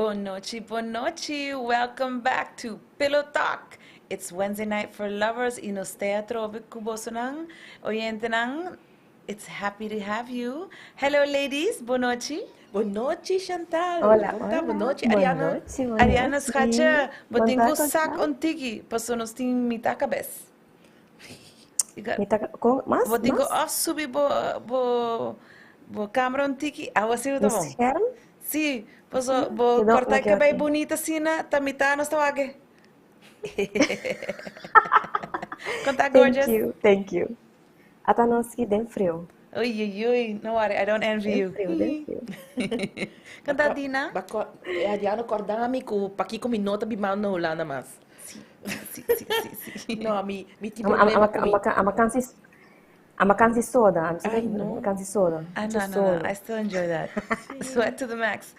Bon nochi, bon nochi. Welcome back to Pillow Talk. It's Wednesday night for lovers y nos ta atrobe cu bosonan. Oyentenan, it's happy to have you. Hello, ladies, bon nochi. Bon nochi, Chantal. Hola, Bon ta, hola. bon nochi, Bon Ariana. nochi, bon Ariana, nochi. schatje, Bon bo tin cu ta, sak ta? un tiki, paso nos tin mita cabes. You got, Mi ta con mas, bo tin cu mas? of subi bo camera un tiki, awo asina Mi ta bon. scherm? Si, paso bo Quedó, corta me quedo cabey aquí. bunita asina, ta mita nos ta wak. Con ta, Thank gorgeous? you, thank you. Ata nos ki den frio. Uy, uy, uy, no worry, I don't envy Den you. frio, den frio. Con ta, Dina? Ariana, corda mi cu pakiko mi no ta bibando na Hulanda mas. Si. No, mi tin Ama, problema ama, cu mi. ama, ama cansi, ama cansi soda. Ama Ay, no. ama cansi soda. Ah, Mucho no, soda. I still enjoy that. Sweat to the max.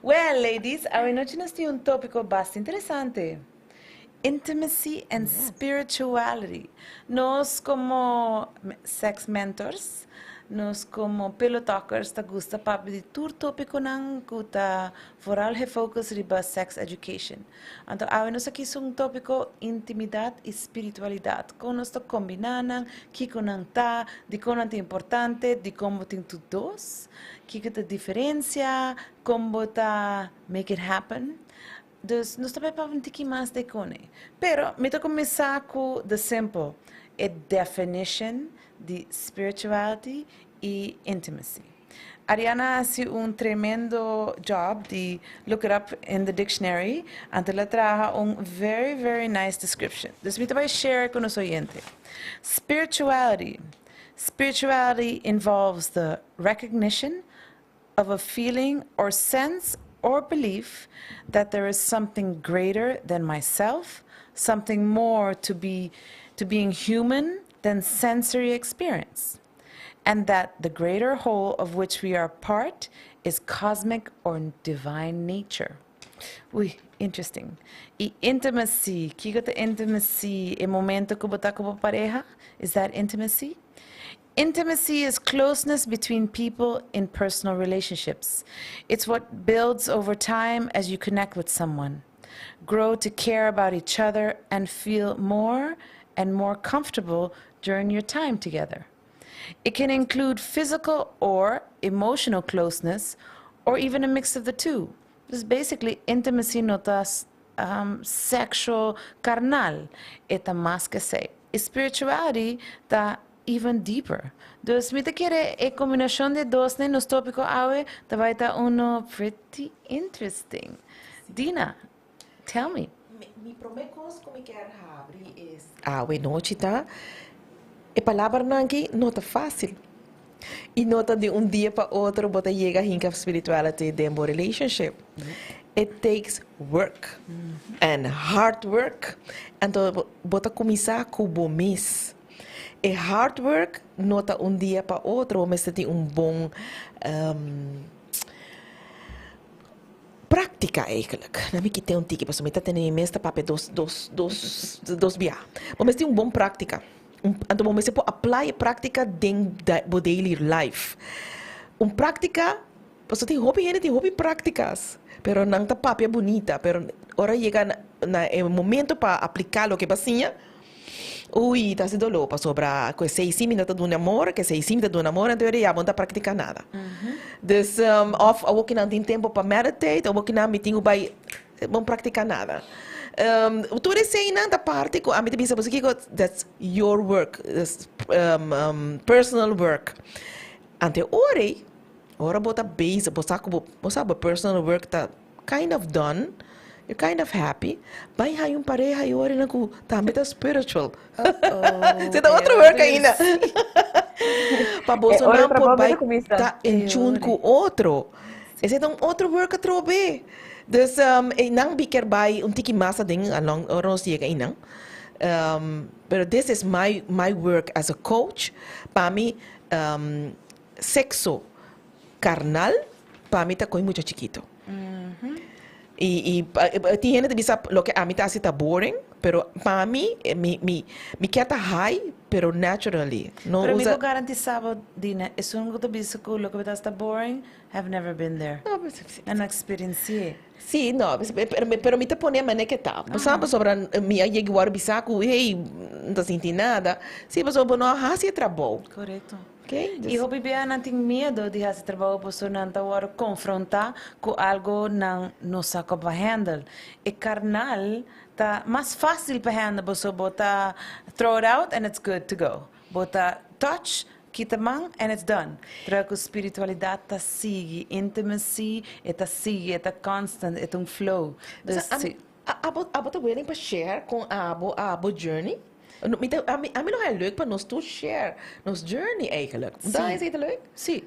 Well, ladies, awe nochi nos tin un topico bastante interesante. Intimacy and spirituality. Nos como sex mentors, nos como pillow talkers, ta gusta papia di tur topiconan cu ta vooral e focus riba sex education. Anto, awe nos aki un topico intimidad y spiritualidad. Con nos ta combina nan, kico nan ta, di con nan ta importante, di con bo tin tur dos, kico ta diferencia, con bo ta make it happen. Dus nos ta bay papia un tiki mas di cune. Pero mi ta cuminsa cu the simple, e definition di spirituality y intimacy. Ariana a haci un tremendo job di look it up in the dictionary, anto el a traha un very, very nice description. Dus mi ta bay share cu nos oyente. Spirituality. Spirituality involves the recognition of a feeling or sense or belief that there is something greater than myself, something more to being human than sensory experience, and that the greater whole of which we are part is cosmic or divine nature. Uy, interesting. Y intimacy, kico ta intimacy? E momento cu bo ta cu bo pareha? Is that intimacy? Intimacy is closeness between people in personal relationships. It's what builds over time as you connect with someone, grow to care about each other, and feel more and more comfortable during your time together. It can include physical or emotional closeness, or even a mix of the two. It's basically intimacy no ta sexual carnal, e ta mas cu esey. Spirituality ta even deeper. Dus mi ta kere e combinacion di dos den nos topico awe ta bay ta uno pretty interesting. Dina, tell me. Mi prome cos cu mi kier habri is awe nochi ta e palabranan aki no ta facil. Y no ta di un dia pa otro bo ta yega hinca spirituality den bo relationship. It takes work and hard work. Anto bo ta cuminsa cu bo mes. E hard work no ta un dia pa otro, bo mester tin un bon practica eigenlijk. Na mi kita un tiki, pasobra mi ta tene mi mes ta papia dos, dos, dos, dos bia. Bo mester tin un bon practica. Anto bo mester por apply e practica den bo daily life. Un practica, pasobra tin hopi hende tin hopi practicas, pero nan ta papia bunita, pero ora yega na e momento pa aplica loke bo a siña, uy, ta haci dolor, pasobra cu esey si mi no ta duna amor, cu esey si mi ta duna amor, anto ya bo no ta practica nada. Dus, of awor cu nan tin tempo pa meditate, awor cu nan mi tin cu bay, bo no practica nada. Tur eseynan ta parti cu ami ta bisa boso kico, that's your work, that's personal work. Ante ora ey, ora bo ta bezig, bo sa cu bo sa bo personal work ta kind of done, you're kind of happy, bay haya un pareha y ora nan cu tambe ta spiritual. Esey ta otro work ainda. Pa boso nan por bay ta in tune cu otro. Esey ta un otro work atrobe. Dus nan bi kier bay un tiki mas aden along ora nos yega eynan. Pero this is my work as a coach. Pa mi sexo carnal pa mi ta coy mucha chikito. Y tin hende ta bisa loke ami ta haci ta boring, pero pa mi, mi kier ta high, pero pero naturally. No Pero mi usa por garantisa bo, Dina, esun cu ta bisa cu loke bo ta haci ta boring, have never been there. No, pero si. Nan no experienci'e. Si, no, pero pero mi ta pone manera ke ta. Bo sa pasobra mi a yega wòrdu bisa ku hey, no ta sinti nada. Si, pasobra bo no a hasi e trabou. Korekto. Oké, I dus. hopi bia nan tin miedo di hasi trabou pasobra nan ta wòrdu konfrontá ku algu nan no sa kon pa handle. E karnal ta mas fásil pa handle pasobra bo ta throw it out and it's good to go. Bo ta touch, kita man and it's done. Terwijl cu spiritualidad ta sigui, intimacy e ta sigui, e ta constant, e ta un flow. Dus si. Abo abo ta willing pa share con abo abo journey? No, mi ta ami ami lo haña leuk pa nos tur share nos journey eigenlijk. Si. Ta esei ta leuk? Si.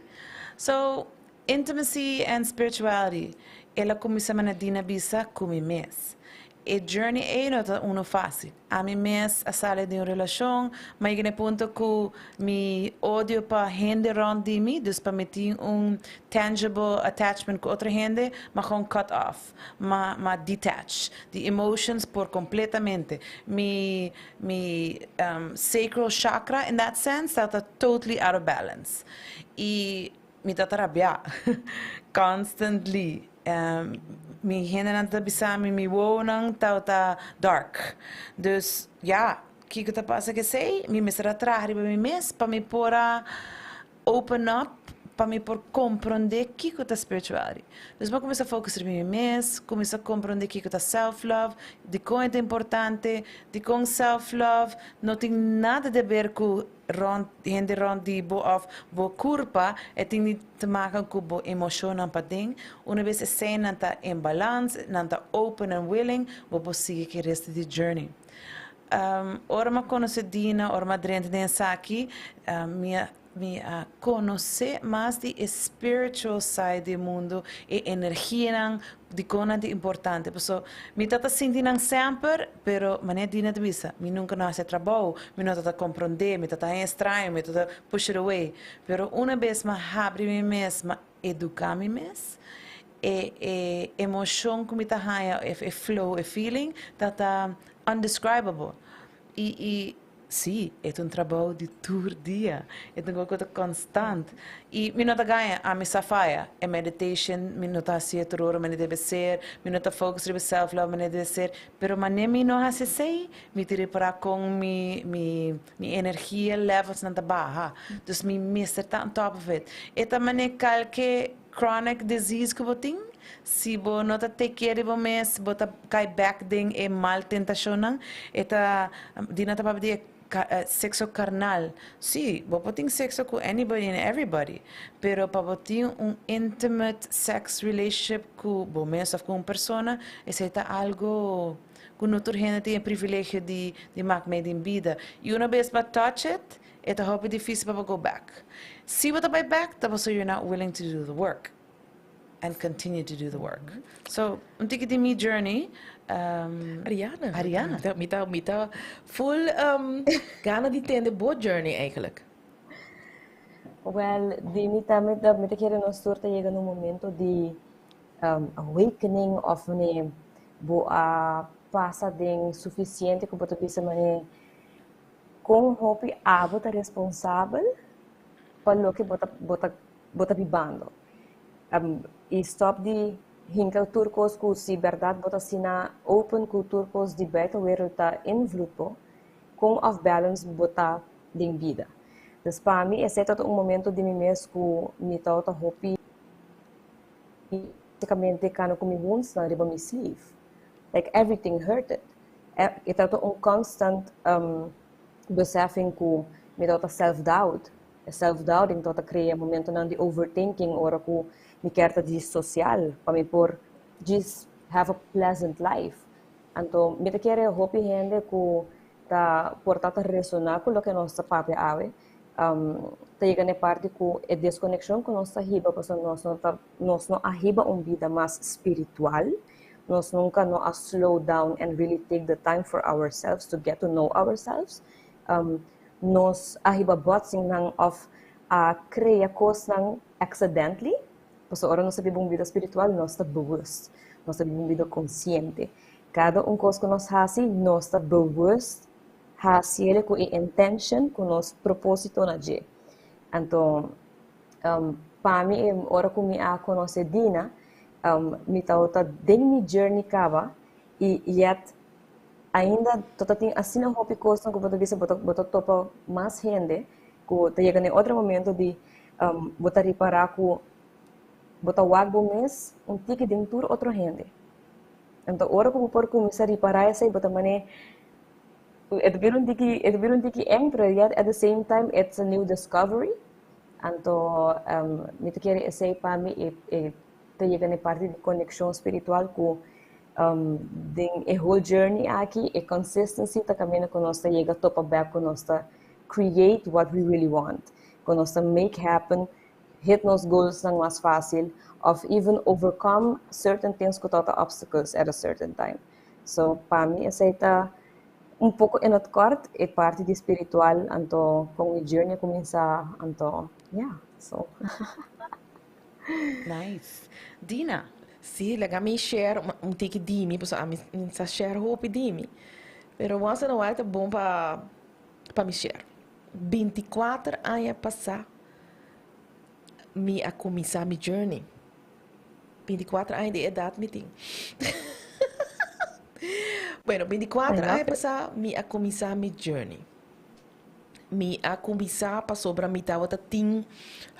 So, intimacy and spirituality, el a cuminsa manera Dina bisa cu mi mes. E journey ei no ta uno fácil. Ami mes a sali di un relashon, ma yega na e punto ku mi odio pa hende rònt di mi, dus pa mi tin un tangible attachment ku otro hende, m'a gewoon cut off, m'a m'a detach di emotions por kompletamente. Mi mi sacral chakra in that sense tabata totally out of balance. I Mi ta ta rabiá constantly. Mi hendenan ta bisa mi mi wowonan tabata dark. Dus ya, kiko ta pasa k'esei? Mi mester a traha riba mi mes pa mi por a open up, pa mi por komprondé kiko ta spirituality. Dus mi a kuminsá focus riba mi mes, kuminsá komprondé kiko ta self love, dikon e ta importante, dikon self love no tin nada di aber ku rond hende rond di bo of bo curpa e tin di te maken cu bo emocionnan paden. Una bes eseinan ta in balans, nan ta open and willing, bo por sigui cu e resto di journey. Ora mi a conoce Dina, ora mi a drenta den esaki, mi a mi a conoce mas di e spiritual side di e mundo, e energianan, Dikon nan ta importante? Paso mi ta ta sinti nan semper, pero manera Dina ta bisa, mi nunka no hasi e trabou, mi no ta ta komprondé, mi ta ta haña estraño, mi ta ta push it away. Pero una bes mi a habri mi mes, mi a eduká mi mes, e e emoshon ku mi ta haña, e flow, e feeling ta ta undescribable. I i sí, e ta un trabou di tur dia. E ta un kos ku ta konstant. I mi no ta gaña, ami sa faya. E meditation mi no ta hasié tur ora manera debe ser, mi no ta focus riba self love manera debe ser, pero manera mi no hasi esei, mi ta repará kon mi mi mi energia levelsnan ta baha. Dus mi mester ta on top of it. E ta manera kalke chronic disease ku bo tin, si bo no ta take care di bo mes, bo ta kai bek den e mal tentashonnan. E ta, Dina ta papia di e sexo carnal. Sí, bo por tin sexo ku anybody and everybody, pero pa bo tin un intimate sex relationship ku bo mes of ku un persona, esei ta algo ku no tur hende tin e privilegio di di mak mee den bida. I una bes bo a touch it, E ta hopi difícil pa bo go back. Si bo ta bai back, ta pasobra you're not willing to do the work and continue to do the work. So, un tiki di mi journey. Ariana. Ariana. Mi ta, mi ta full gana di tende bo journey eigenlijk. Well, di mi ta, mi ta, mi ta kere nos tur ta yega na un momento di awakening of wanneer bo a pasa den suficiente ku bo ta bisa manera Kon hopi abo ta responsabel pa loke bo ta bo ta bo ta bibando. I stop di hinka tur kos ku si bèrdat bo ta asina open ku tur kos di buitenwereld ta invloed bo, kon off balance bo ta den bida. Dus pa mi esei tabata un momento di mi mes ku mi tabata hopi básicamente kana ku mi woundsnan riba mi sleeve. Like everything hurted. E tabata un constant beseffing ku mi tabata self doubt. E self doubting tabata krea momentonan di overthinking ora ku mi kier ta djis sosial pa mi por djis have a pleasant life. Anto mi ta kere hopi hende ku ta por ta ta resona ku loke nos ta papia awe ta yega na e parti ku e deskonekshon ku nos ta hiba pasobra nos no ta nos no a hiba un bida mas spiritual. Nos nunca no a slow down and really take the time for ourselves to get to know ourselves. Nos a hiba botsingnan of a crea cosnan accidentally, pasobra ora nos ta biba un bida spiritual nos ta bewust, nos ta biba un bida consciente. Cada un cos cu nos haci nos ta bewust. Hasiele ku e intention, ku nos propósito na dje. Anto, pa mi, ora ku mi a konosé Dina, mi tabata den mi journey kaba i yet ainda tota tin asina hopi kosnan ku bo ta bisa bo ta topa mas hende ku ta yega na e otro momento di bo ta ripará ku bo ta wak bo mes un tiki den tur otro hende. Anto ora ku bo por kuminsá ripará esei, bo ta manera e ta bira un tiki e ta bira un tiki eng, pero yet at the same time it's a new discovery. Anto mi ta kere esei pa mi e ta yega na e parti di konekshon spiritual ku den e whole journey aki e consistency ta kaminda ku nos ta yega topa bek ku nos ta create what we really want, ku nos ta make happen, hit nos goalsnan mas fásil òf even overcome certain things ku tabata obstacles at a certain time. So pa mi esei ta un poko in het kort e parti di spiritual, anto kon mi journey a kuminsá, anto yeah, so. Nice. Dina. Sí, laga mi share un tiki di mi, pasobra ami sa share hopi di mi. Pero once in a while ta bon pa mi share. 24 aña pasá mi a kuminsá mi journey. 24 aña di edat mi tin. Bueno, 24 aña pasá mi a kuminsá mi journey. Mi a kuminsá pasobra mi tabata tin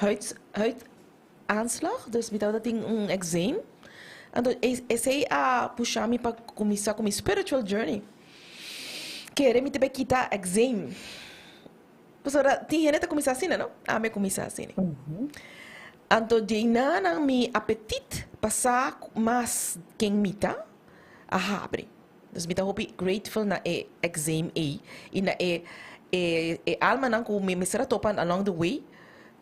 huidaanslag, dus mi tabata tin un eczeem. Anto esei a pusha mi pa kuminsá ku mi spiritual journey. Kere mi ta bai kita eczeem. Pasobra tin hende ta kuminsá asina, no? Ami a kuminsá asina. Anto djeinanan mi apetit pa sa mas ken mi ta a habri. Dus mi ta hopi grateful na e eczeem ei i na e almanan ku mi mester a topa along the way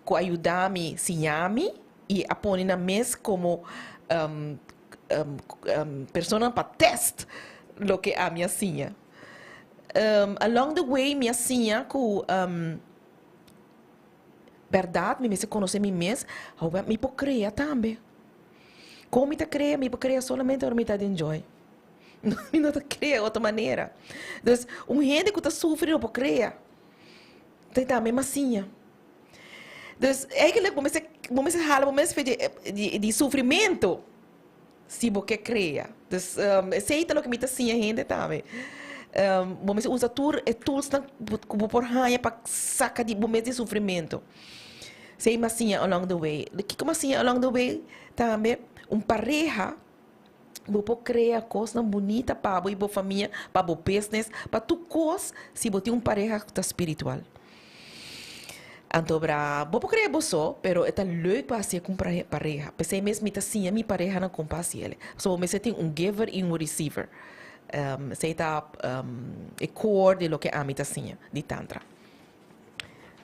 ku a yuda mi siña mi i a pone nan mes komo personanan pa test loke ami a siña. Along the way mi a siña ku bèrdat mi mester konosé mi mes, mi por krea tambe. Kon mi ta krea? Mi por krea solamente ora mi ta den joy. Mi no ta krea otro manera. Dus un hende ku ta sufri no por krea. Ta tambe m'a siña. Dus eigenlijk bo mester hala bo mes fe di sufrimentu si bo ke krea. Dus esei ta loke mi ta siña hende tambe. Bo mester usa tur e toolsnan ku bo por haña pa saka di bo mes di sufrimentu. Esei m'a siña along the way. Kiko m'a siña along the way tambe? Un pareha bo por krea kosnan bunita pa bo i bo famia, pa bo business, pa tur kos si bo tin un pareha ku ta spiritual. Anto bra bo por krea bo so, pero e ta leuk pa hasié ku un pareha. P'esei mes mi ta siña mi parehanan kon pa hasi el. Pasobra bo mester tin un giver i un receiver. Esei ta e core di loke ami ta siña di tantra.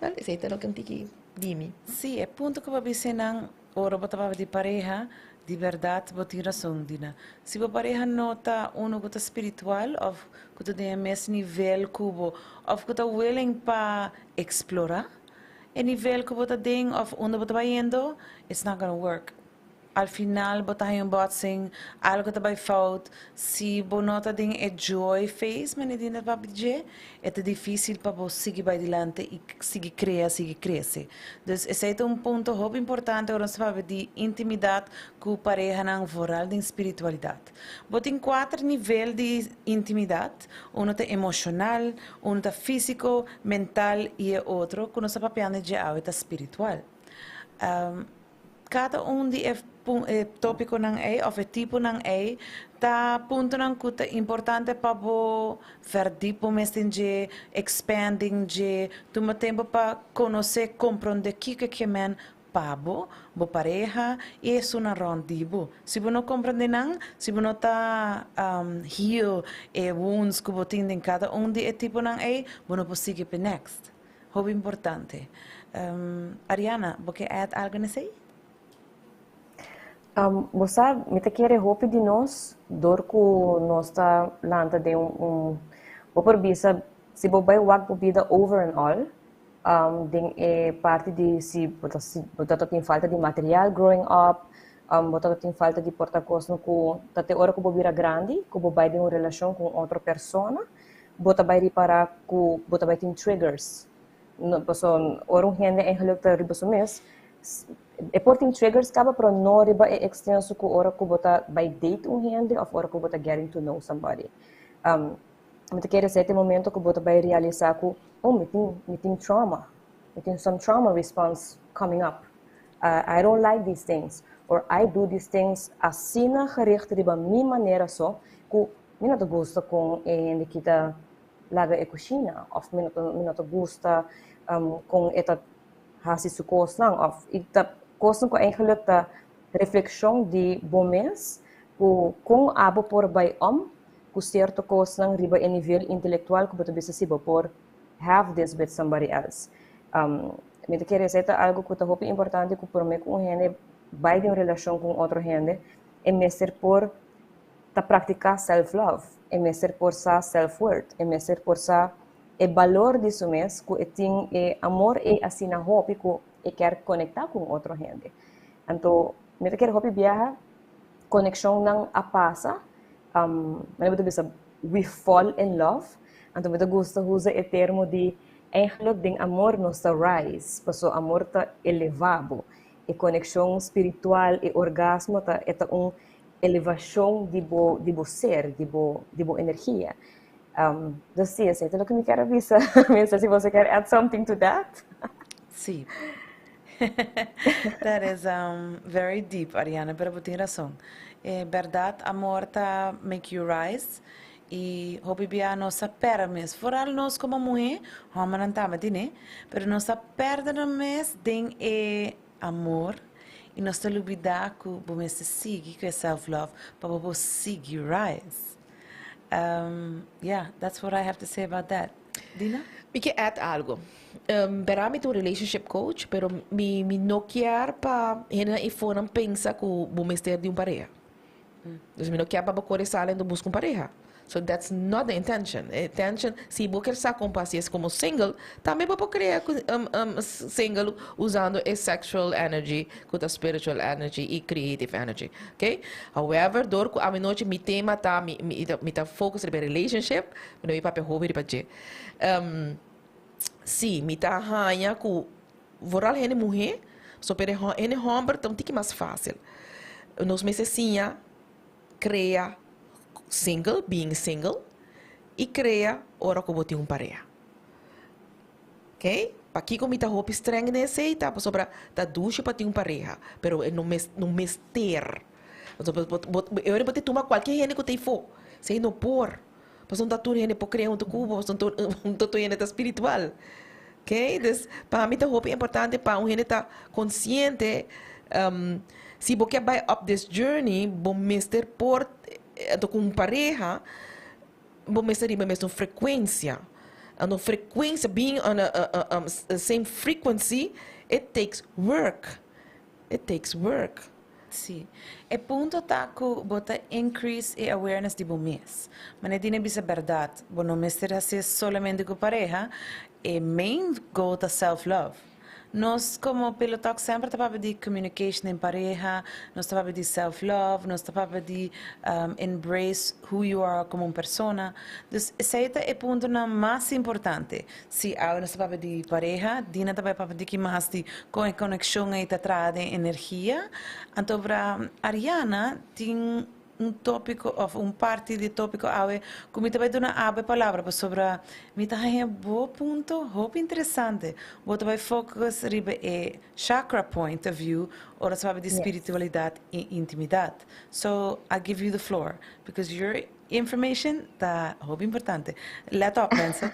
Wèl, esei ta loke un tiki di mi. Sí, e punto ku bo a bisa nan ora bo ta papia di pareha, di bèrdat bo tin rason, Dina. Si bo pareha no ta unu ku ta spiritual òf ku ta den e mes nivel ku bo òf ku ta willing pa eksplorá e nivel ku bo ta den òf unda bo ta bayendo, it's not gonna work. Al final bo ta haña un botsing, algo ta bai fout. Si bo no ta den e joy phase, manera Dina ta papia di dje, e ta difícil pa bo sigui bai dilanti i sigui krea, sigui krese. Dus esei ta un punto hopi importante ora nos ta papia di intimidat ku parehanan, vooral den spiritualidat. Bo tin kuater nivel di intimidat, unu ta emoshonal, unu ta físiko, mental i e otro ku nos ta papiando dje awe ta spiritual. Kada un di e tópikonan ei òf e tiponan ei ta puntonan ku ta importante pa bo verdiep bo mes den dje, expand den dje, tuma tempu pa konosé, komprondé kiko e ke men pa bo, bo pareha i esunnan rònt di bo. Si bo no komprondé nan, si bo no ta heal e wounds ku bo tin den kada un di e tiponan ei, bo no por sigui p'e next. Hopi importante. Ariana, bo ke add algo na esei? Bo sa, mi ta kere hopi di nos, dor ku nos ta lanta den un, bo por bisa, si bo bai wak bo bida over and all, den e parti di si bo ta si bo ta tin falta di material growing up, bo ta tin falta di por ta kosnan ku ta te ora ku bo bira grandi, ku bo bai den un relashon ku un otro persona. Bo ta bai ripará ku bo ta bai tin triggers. No, paso ora un hende eigenlijk ta riba su mes, e por tin triggers kaba, pero no riba e extenso ku ora ku bo ta bai date un hende of ora ku bo ta getting to know somebody. Mi ta kere esei ta e momento ku bo ta bai realisá ku, oh, mi tin trauma. Mi tin some trauma response coming up. I don't like these things. Or I do these things asina gericht riba mi manera so, ku mi no ta gusta kon e hende ki ta laga e kushina, of mi no ta gusta kon e ta hasi su kosnan, of i ta kosnan ku eigenlijk ta reflekshon di bo mes, ku kon abo por bai om ku sierto kosnan riba e nivel intelektual ku bo ta bisa si bo por have this with somebody else. Mi ta kere esei ta algu ku ta hopi importante, ku promé ku un hende bai den un relashon ku un otro hende, e mester por ta praktiká self-love, e mester por sa self-worth, e mester por sa e balor di su mes, ku e tin e amor e asina hopi ku e kier konektá ku un otro hende. Anto, mi ta kere hopi biaha konekshonnan a pasa, mi ta bisa we fall in love, anto mi ta gusta usa e termo di eigenlijk den amor nos ta rise, paso amor ta elevá bo. E konekshon spiritual e orgasmo ta e ta un elevashon di bo ser, di bo energia. Dus si, esei ta loke mi kier bisa. No sa si bo kier add something to that. Si. That is very deep, Ariana, pero bo tin rason. Berdat, amor ta make you rise. I hopi bia nos a pèrdè mes. Vooral nos komo muhé, hòmbernan tambe tin, pero nos a pèrdè mes den e amor i nos ta lubidá ku bo mester sigui ku e self-love pa bo sigui rise. Yeah, that's what I have to say about that. Dina? Mi ke add algu. Pero mi ta un relationship coach, pero mi no kier pa hende eifonan pensa ku bo mester di un pareha. Dus mi no kier pa bo kore sali i buska un pareha. So that's not the intention. The intention, si bo kier sa kon pa hasi komo single, tambe bo por krea single usando e sexual energy, ku ta spiritual energy i creative energy. Okay? However, dor ku awe nochi mi tema ta mi ta focus riba relationship, mi no papia hopi riba dje. Si, mi ta haña ku vooral hende muhé, so pero hende hòmber ta un tiki mas fásil. Nos mester siña krea single, being single, i krea ora ku bo tin un pareha. Ok? Pakiko mi ta hopi streng den esei ta pasobra ta dushi pa tin un pareha, pero e no mester. E ora bo tuma kualke hende ku ta eifó, esei no por. Pasobra no ta tur hende por krea huntu ku bo, pasobra no ta tur hende ta spiritual. Ok? Dus pa mi ta hopi importante pa un hende ta konsiente, si bo ke bai up this journey, bo mester por ku un pareha, bo mester riba mesun frekuensia. Anto frekuensia, being on a same frequency, it takes work. It takes work. Si. E punto ta ku bo ta increase e awareness di bo mes. Manera Dina bisa, berdat, bo no mester hasi solamente ku pareha, e main goal ta self-love. Nos komo Pillow Talk semper ta papia di communication den pareha, nos ta papia di self-love, nos ta papia di embrace who you are komo un persona. Dus esei ta e puntonan mas importante. Si awe nos ta papia di pareha, Dina ta bai papia di ki mas di kon e konekshon ei ta traha den energia. Anto bra Ariana tin un tópiko òf un parti di tópiko awe ku mi ta bai duna abo e palabra pasobra mi ta haña bo punto hopi interesante. Bo ta bai focus riba e chakra point of view ora sa papia di spiritualidat i intimidat. So I give you the floor because your information ta hopi importante. Let op, mensen.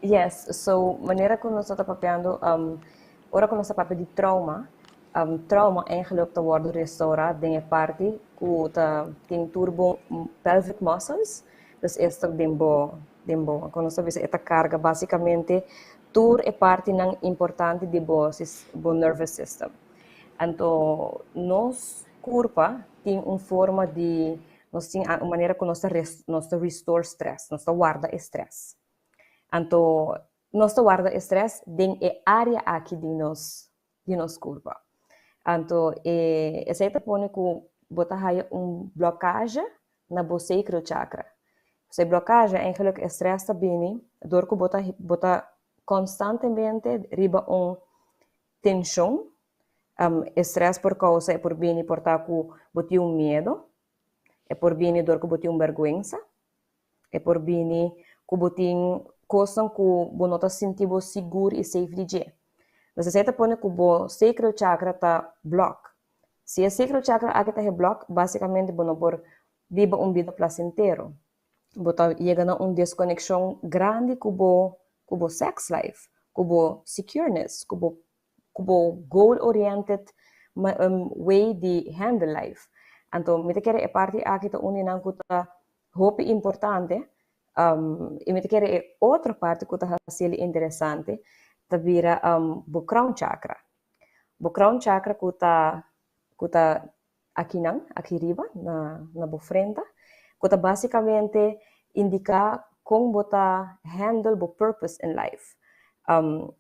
Yes, so manera ku nos ta papiando, ora ku nos ta papia di trauma, trauma eigenlijk ta wòrdu restourá den e parti ku ta tin tur bo pelvic muscles, dus esta den bo, ku nos ta bisa, e ta karga basikamente tur e partinan importante di bo nervous system. Anto nos kurpa tin un forma di, nos tin un manera ku nos ta restore stress, nos ta warda stress. Anto nos ta warda stress den e área aki di nos kurpa. Anto esei ta pone ku bo ta haya un blokkage na bo sacral chakra. So e blokkage eigenlijk e stress ta bini door ku bo ta konstantemente riba un tenshon. E stress por kousa, e por bini por ta ku bo tin un miedo, e por bini door ku bo tin un bergwensa, e por bini ku bo tin kosnan ku bo no ta sinti bo sigur i safe di dje. Dus esei ta pone ku bo sacral chakra ta blok. Si e sacral chakra aki ta geblok, básikamente bo no por biba un bida plasentero. Bo ta yega na un deskonekshon grandi ku bo sex life, ku bo secureness, ku bo goal-oriented way di handle life. Anto, mi ta kere e parti aki ta un nan ku ta hopi importante, i mi ta kere e otro parti ku ta hasié interesante, ta bira bo crown chakra. Bo crown chakra ku ta aki nan, aki riba, na bo frente, ku ta básikamente indiká kon bo ta handle bo purpose in life.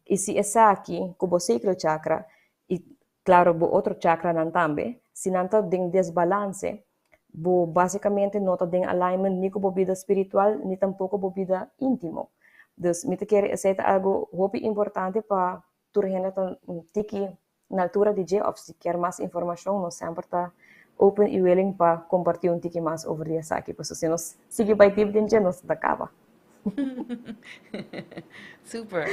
I si esaki, ku bo sacral chakra, i klaro bo otro chakra nan tambe, si nan ta den desbalanse, bo básikamente no ta den alignment ni ku bo bida spiritual, ni tampoko bo bida íntimo. Dus mi ta kere esei ta algu hopi importante pa tur hende ta tiki na altura di dje, òf si ke mas informashon, nos semper ta open i willing pa kompartí un tiki mas over di esaki. Pasobra si nos sigui bai deep den dje, nos ta kaba. Super.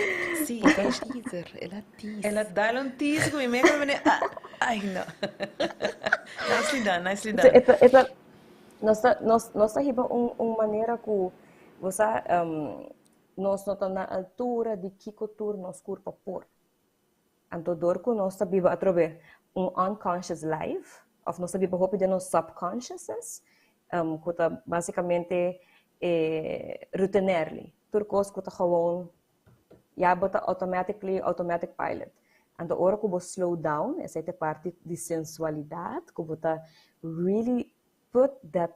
Sí, el a teaser, el a tease. El a dal un tease ku mi mega mene. Ah, ay no. Nicely done, nicely done. Eta, nos ta hiba un manera ku bo nos no ta na altura di kiko tur nos kurpa por. Anto dor ku nos ta biba atrobe un unconscious life, òf nos ta biba hopi den nos subconsciousness, ku ta básikamente routinarily. Tur kos ku ta gewoon ya bo ta automatically automatic pilot. Anto ora ku bo slow down, esei ta parti di sensualidat, ku bo ta really put that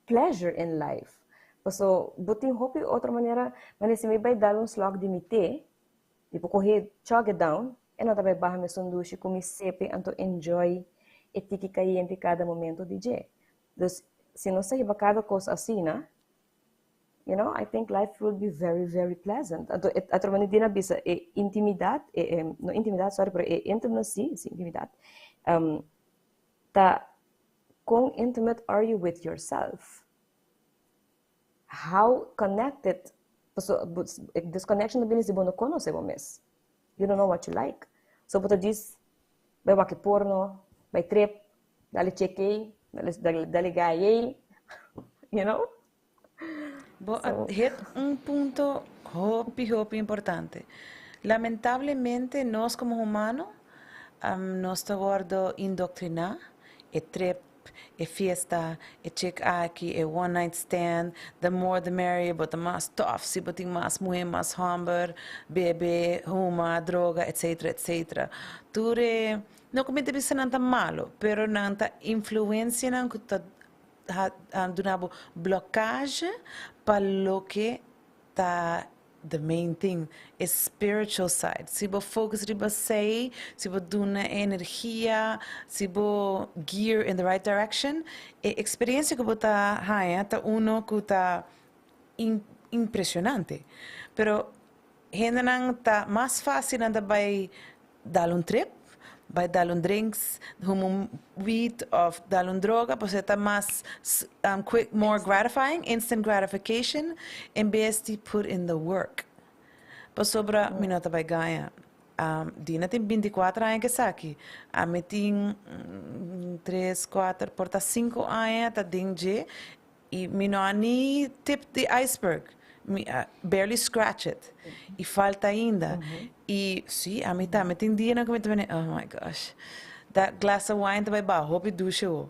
pleasure in life. So, bo tin hopi otro manera, ma si mi bai dal un slok di mi te, tipo kohe chug it down, e no ta bai baha mesun dushi ku mi sip e anto enjoy e tiki kayente kada momento di dje. Dus, si nos ta hiba kada kos asina, I think life will be very, very pleasant. Anto, otro manera di bisa, e intimidat, e, no intimidat, sorry, pero e intimacy, si, intimidat, ta kon intimate are you with yourself? How connected, so, disconnection ta bini si bo no konosé bo mes. You don't know what you like. So, bo ta djis, bai wak porno, bai trip, dal chick, dal guy, you know? Bo a hit un punto hopi, hopi importante. Lamentablemente, nos komo humano, nos ta wòrdu indoktriná, e trip, e fiesta, e chick aki, e one night stand, the more the merrier, bo ta mas tough, si bo tin mas muhé, mas hòmber, bebe, huma, droga, etc., etc. Tur e, no ku mi ta bisa nan ta malo, pero nan ta influensia nan ku ta duna bo blokkage pa loke ta the main thing, is spiritual side. Si bo focus riba esei, si bo duna energia, si bo gear in the right direction, e eksperensia ku bo ta haña ta uno ku ta impreshonante. Pero hendenan ta mas fásil nan ta bai dal un trip, bai dal un drinks, huma un weed òf dal un droga, pasobra ta mas quick, more gratifying, instant gratification, en bes di put in the work. Pasobra mi no ta bai gaña. Dina tin 24 aña ku esaki. Ami tin 3, 4, por ta 5 aña ta den dje i mi no a ni tip the iceberg. Mi barely scratch it. I falta ainda. I sí, ami tambe tin dianan ku mi ta bini, "Oh my gosh. That glass of wine ta bai baha hopi dushi ho,"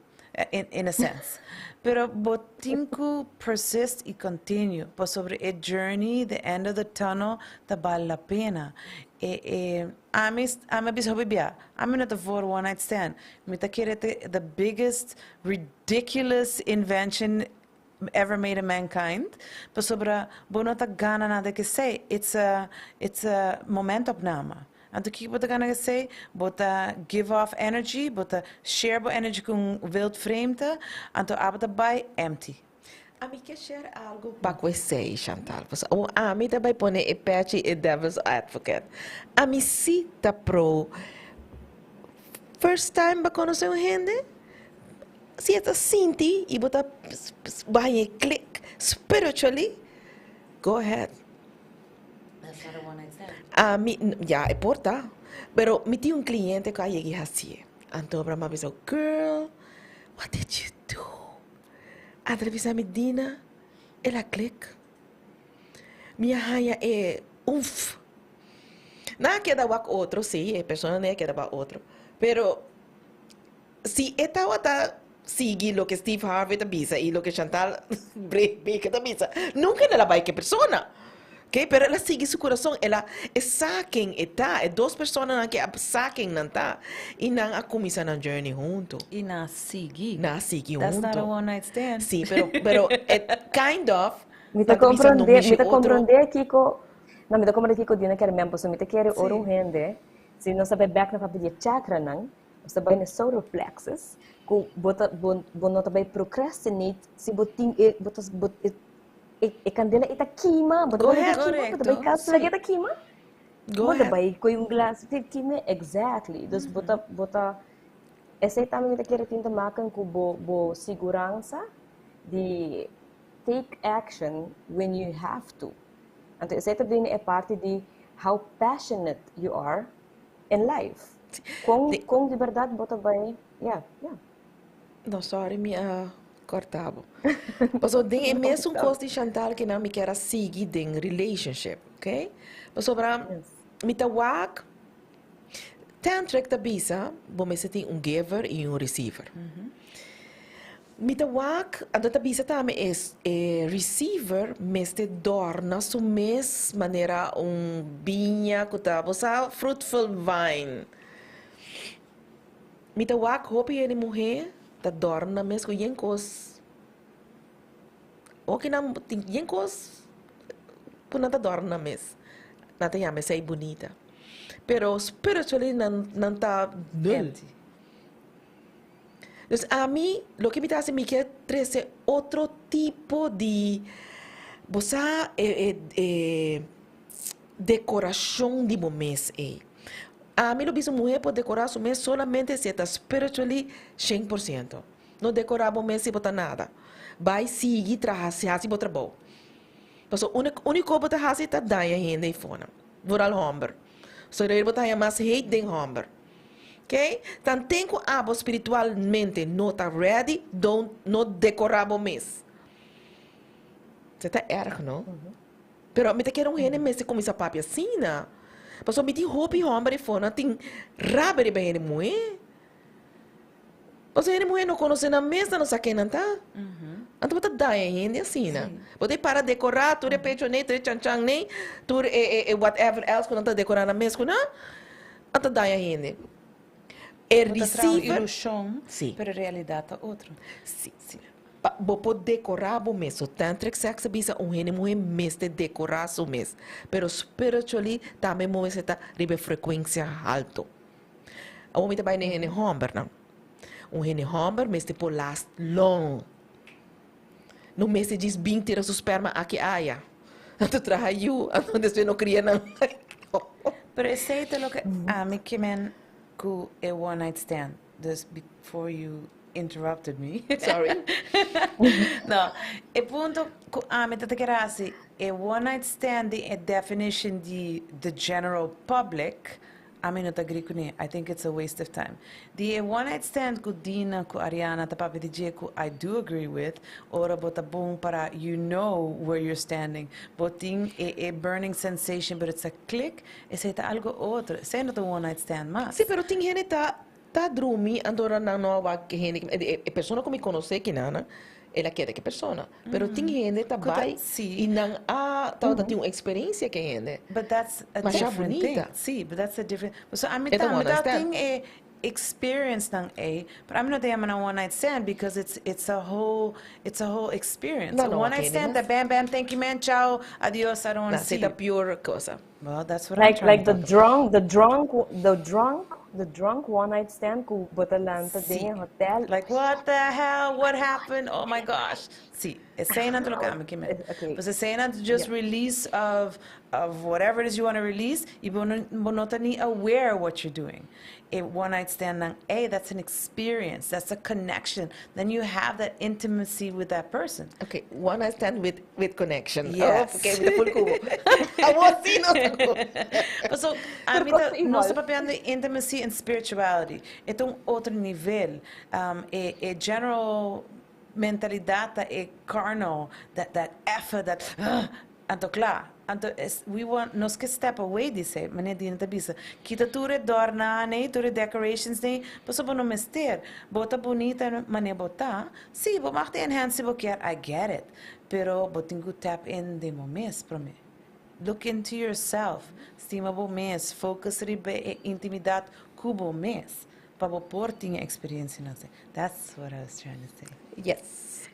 in a sense. Pero bo tin ku persist i continue pasobra e journey, the end of the tunnel, ta bale la pena. E ami a bisa hopi bia, ami no ta voor one night stand. Mi ta kere the biggest ridiculous invention ever made in mankind. Pasobra bo no ta gana nada ku esei. It's a momentopname. Anto kiko bo ta gana ku esei? Bo ta give off energy, bo ta share bo energy ku un wild vreemde, anto abo ta bai empty. Ami ke share algo pa ku esei, Chantal. Pasobra awor ami ta bai pone e pechi e devil's advocate. Ami si ta pro first time bo konosé un hende, si e ta sinti i bo ta bo haña e click spiritually, go ahead. That's not a one night stand. Ami, ya e por ta, pero mi tin un cliente ku a yega i hasié. Anto mi a bisa, girl, what did you do? Anto el a bisa mi, Dina, el a klik. Mi a haña e umf. Nan a keda wak otro, sí, e personanan a keda wak otro. Pero si e tabata sigui loke Steve Harvey ta bisa i loke Chantal Baker ta bisa, nunka el a bai ku e persona. Ok, pero el a sigui su kurason, el a, e sa ken e ta, e dos personanan ke a sa ken nan ta, i nan a kuminsá nan journey huntu. I nan a sigui. Nan a sigui huntu. That's not a one night stand. Sí, pero, pero e kind of, Mi ta nan ta bisa no komprondé, mishi mi ta otro. komprondé kiko, no, mi ta komprondé kiko Dina kier men, pasobra mi ta kere ora Sí. un hende, si nos ta bai bèk na papia di e chakranan, nos ta bai na solar plexus, ku bo ta, bo, bo no ta bai procrastinate si bo tin e, bo ta, bo, e E, e candela e ta kima, bo ta Go bai ahead. kima, bo ta bai Correcto, cas sí. lag'e ta kima. Go Bo ta ahead. bai koe un glas te kima, exactly. Dus bo ta, bo ta, esei tambe mi ta kere tin te maken ku bo, bo siguransa di take action when you have to. Anto esei ta bini e parti di how passionate you are in life. Kon, Di- kon di berdad bo ta bai, yeah, yeah. No, sorry, mi a Corta bo. Pasobra den e mesun cos di Chantal kinan mi kier a sigui den relationship, ok? Pasobra mi ta wak, Tantric ta bisa bo mester tin un giver y un receiver. Mi ta wak, anto ta bisa tambe e e receiver mester dorna su mes manera un biña cu ta, bo sa, fruitful vine. Mi ta wak hopi hende muhé ta dòrm nan mes ku yen kos. Oki nan tin yen kos ku nan ta dòrm nan mes. Nan ta yama esei bunita. Pero spiritually nan nan ta nul. Empty. Dus ami loke mi ta hasi mi ke trese otro tipo di bo sa e e e dekorashon di bo mes ei. Ami lo bisa un muher por decorá su mes solamente si e ta spiritually 100%. No decorá bo mes si bo ta nada. Bai sigui traha si hasi bo trabou. Pasobra uni unico bo ta hasi ta daña hende eifonan, vooral homber. Pasobra bo ta haña mas hate den homber. Ok? Tanten cu abo spiritualmente no ta ready, don't no decorá bo mes. Esei ta erg no? Pero mi ta kere un hende mester kuminsá papia asina. Pasobra mi tin hopi hòmber ei for nan tin rabia riba hende muhé. Pasobra hende muhé no konosé nan mes, nan no sa ken nan ta. Anto bo ta daña hende asina. Bo ta e para dekorá tur e pecho nei, tur e chanchan nei, tur e e whatever else ku nan ta dekorá nan mes ku nan, nan ta daña hende. E Bo ta traha un receiver. ilushon, Sí. pero realidat ta otro. Sí. Pa bo por decorá bo mes. So tantric sex ta bisa un hende muhé mester decorá su mes. Pero spiritually tambe bo mester ta riba e frecuencia halto. Awor mi ta bai na e hende hombernan. Un hende homber mester por last long. No mester djis bin tira su sperma aki aya. Anto traha yu, anto despues no cria nan. Pero esey ta loke ami ke men cu e one night stand. Dus before you interrupted me. Sorry. No, e punto ku ami ta ta kere hasi, e one night stand den e definition di the general public, ami no ta agree kuné. I think it's a waste of time. Di e one night stand ku Dina ku Ariana ta papia di dje ku I do agree with, ora bo ta bon para you know where you're standing, bo tin e e burning sensation pero it's a click, esei ta algo otro. Esei no ta un one night stand mas. Sí, pero tin hende ta Ta drumi anto ora nan no a wak ke hende e persona ku mi konosé kinanan el a keda ke persona pero tin hende ta Ku ta bai sí. i nan a tabata tin un eksperensia ke hende But that's a masha different thing. bunita. Sí, but that's a different So ami E ta ta mi one night ta stand. tin e experience nan ei, pero ami no ta yama nan one night stand because it's it's a whole it's a whole experience. Nan A no one wak night hende stand ta mas. bam bam thank you man chao adios I don't wanna Nan see si ta you. pure cosa. Well, that's what I'm Like trying like to the talk about. drunk the drunk the drunk. The drunk one night stand ku bo ta lanta den hotel. Like, what the hell? What happened? Oh my gosh. Si, esei ta loke ami ke men. Pues esei ta just release of whatever it is you want to release, i bo no ta ni aware what you're doing. A one night stand, nan, hey, that's an experience. That's a connection. Then you have that intimacy with that person. Okay, one night stand with connection. Yes. Oh, okay, with full kubo. Awor si no. So, ami ta, nos ta papiando intimacy and spirituality. E ta un otro nivel. E general mentalidat e carnal, that effort, that anto kla. Anto we want nos ke step away di esei, manera Dina ta bisa. Kita tur e dornan, ne, tur e decorations ne, paso bo no mester. Bo ta bunita manera bo ta. Si, bo mag enhance bo kier, I get it. Pero bo tin ku tap in den bo mes promé. Look into yourself. Stima bo mes, focus riba e intimidat ku bo mes. Pa bo por tin eksperensia nan. That's what I was trying to say. Yes.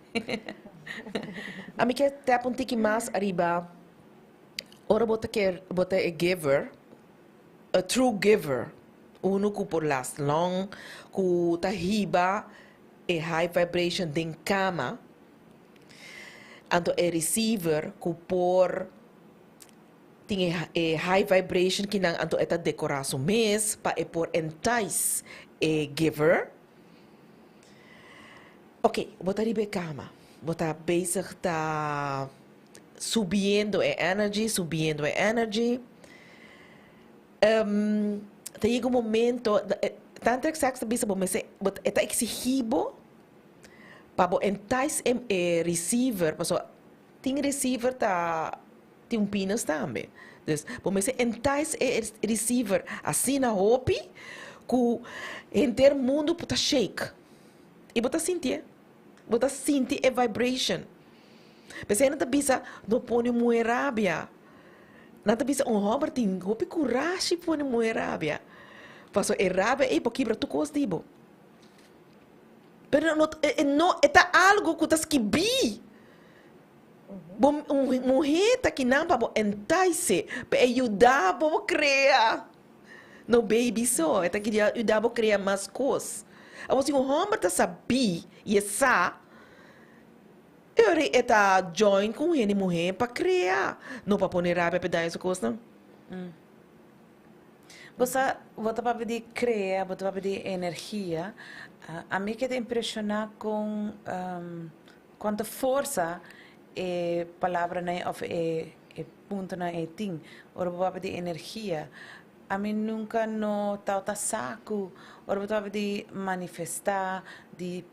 Ami ke tap un tiki mas ariba. Ora bo ta kier bo ta a giver, a true giver. Uno ku por last long, ku ta hiba e high vibration den kama. Anto e receiver ku por tin e high vibration ku nan, anto e ta dekorá su mes pa e por entice e giver. Ok, bo ta riba kama. Bo ta bezig ta subiendo e energy, subiendo e energy. Ta yega un momento, tantric sex ta bisa bo mester, e ta eksigí bo pa bo entice e receiver, paso tin receiver ta tin un penis tambe. Dus bo mester entice e receiver asina hopi ku henter mundu ta shake. I bo ta sinti, bo ta sinti e vibration. P'esei nan ta bisa no pone muhé rabia. Nan ta bisa un hòmber tin hopi kurashi pone muhé rabia. Paso e rabia ei por kibra tur kos di bo. Pero no, no, e ta algu ku ta skibí. Bo muhé ta kinan pa bo entice, pa e yuda bo krea. No baby so, e ta kere yuda bo krea mas kos. Awor si un hòmber ta sabí i e sa, e ta join ku un hende muhé pa krea, no pa pone rabia pa daña su kosnan. Bo ta papia di krea, bo ta papia di energia. Ami a keda impreshoná ku kuantu forsa e palabranan òf e puntonan ei tin. Ora bo papia di energia. Ami nunka no tabata sa ku ora bo papia di manifestá, di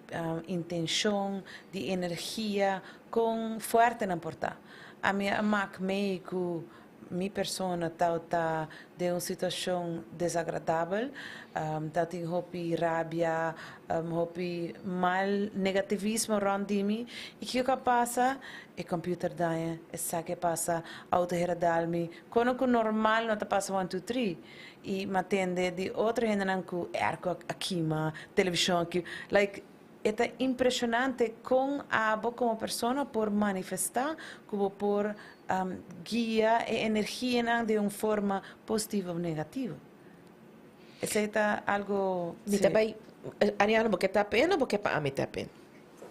intenshon, di energia, kon fuerte nan por ta. Ami a mak mei ku mi persona ta den un situashon desagradabel, ta tin hopi rabia, hopi mal negativismo rònt di mi. I kiko a pasa? E computer daña, esaki a pasa, auto hera dal mi. Kono ku normal no ta pasa 1, 2, 3. I m'a tende di otro hendenan ku airco a kima, televishon a kima. Like, e ta impreshonante kon abo komo persona por manifestá, ku bo por guia e energianan di un forma positivo òf negativo. Esei ta algu. Mi tambe, Ariana, bo ke tap in òf bo ke pa ami tap in?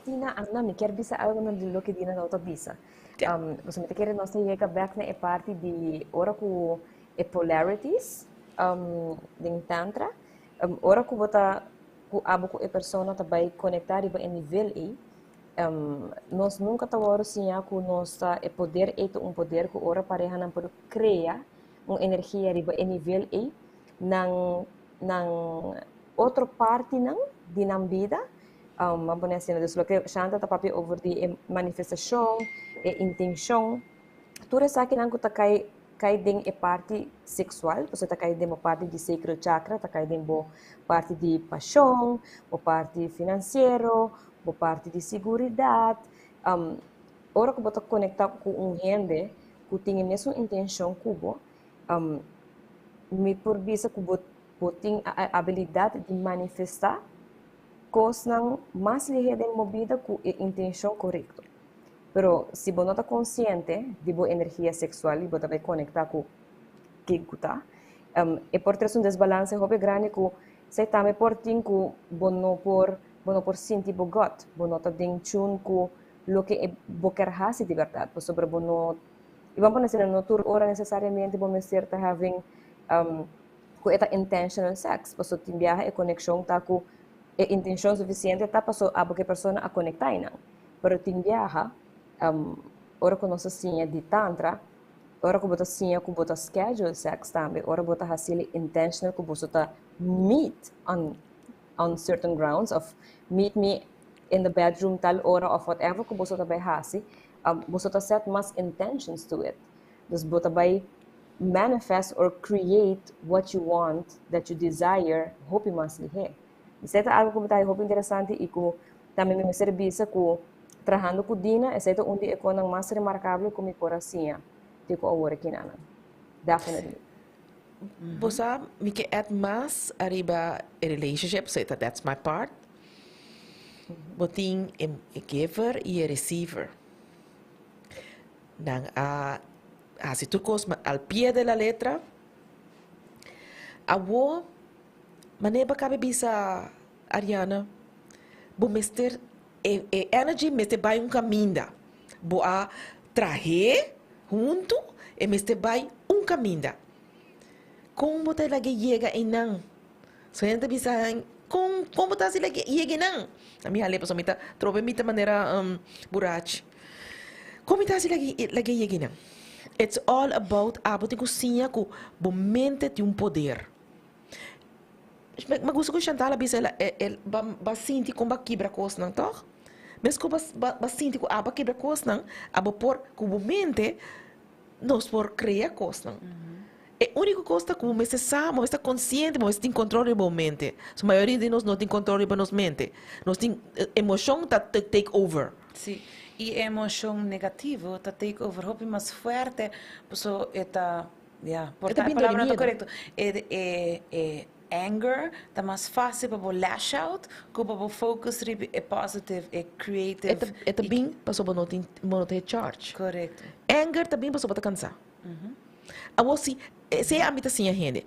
Tina, Anna, mi ke bisa algu na loke Dina ta bisa. Mi ta kere nos yega back na e parti di ora ku e polarities den tantra, ora ku bo ta ku abo ku e persona ta bai konektá riba e nivel ei, nos nunka ta wòrdu siñá ku nos ta e poder ei ta un poder ku ora parehanan por krea un energia riba e nivel ei, nan otro partinan di nan bida, ban pone asina, dus loke Shanta ta papia over di e manifestashon, e intenshon, tur esakinan ku ta kai den e parti seksual, pasobra ta kai den bo parti di sacral chakra, ta kai den bo parti di pashon, bo parti finansiero, bo parti di seguridat. Ora ku bo ta konektá ku un hende ku tin e mesun intenshon ku bo, mi por bisa ku bo tin e abilidat di manifestá kosnan mas lihé den bo bida ku e intenshon korekto. Pero si bo no ta konsiente di bo energia seksual i bo ta bai konektá ku ken ku ta, e por trese un desbalanse hopi grandi ku Esey tambe por tin cu bo no por bo no por sinti bo gut, bo no ta den tune cu loke e bo kier haci di berdad, pasobra bo no, y ban pone asina, no tur ora necesariamente bo mester ta having cu e ta intentional sex, pasobra tin biaha e conexion ta cu e intencion suficiente ta pasobra abo cu e persona a conecta eynan, pero tin biaha ora cu nos a siña di tantra, Ora ku bo ta siña ku bo ta schedule sex tambe, ora bo ta hasili intentional ku boso ta meet on on certain grounds of meet me in the bedroom tal ora of whatever ku boso ta bai hasi, boso ta set mas intentions to it. Dus bo ta bai manifest or create what you want, that you desire, hopi mas lihé. Esei ta algu ku mi ta haña hopi interesante i ku tambe mi mester bisa ku trahando ku Dina esei ta un di e konan mas remarkabel ku mi por a siña te ku awor aki nan. Definitely. Bo sa mi ke add mas ariba e relationship, so ta that's my part. Bo tin e giver i e receiver. Nan a hasi tur kos al pie de la letra. Awor Manera bo kabe bisa Ariana, bo mester e e energy mester bai un kaminda. Bo a trah'é huntu, e mester bai un kaminda. Kon bo ta lag'é yega einan? So hende ta bisa, kon kon bo ta hasi lag'é yega einan? Mi hal'é pasobra mi ta trobe mi ta manera burachi. Kon mi ta hasi lag'é lag'é yega einan? It's all about abo tin ku siña ku bo mente tin un poder. Mi gusta ku Chantal a bisa el ba sinti kon ba kibra kosnan tòg? Mes ku ba sinti ku abo a kibra kosnan, abo por ku bo mente nos por krea kosnan. E úniko kos ta ku bo mester sa, bo mester ta konsiente, bo mester tin kontrol riba bo mente. So mayoria di nos no tin kontrol riba nos mente. Nos tin emoshon ta take over. Sí, i e emoshon negativo ta take over hopi mas fuerte pasobra e ta Ya, por ta e palabra no ta korekto. E e e anger ta mas fásil pa bo lash out ku pa bo focus riba e positive, e creative. E ta e ta bin pasobra bo no tin bo no ta e charge. Korekto. Anger ta bin pasobra bo ta kansá. Awor si esei ami ta siña hende,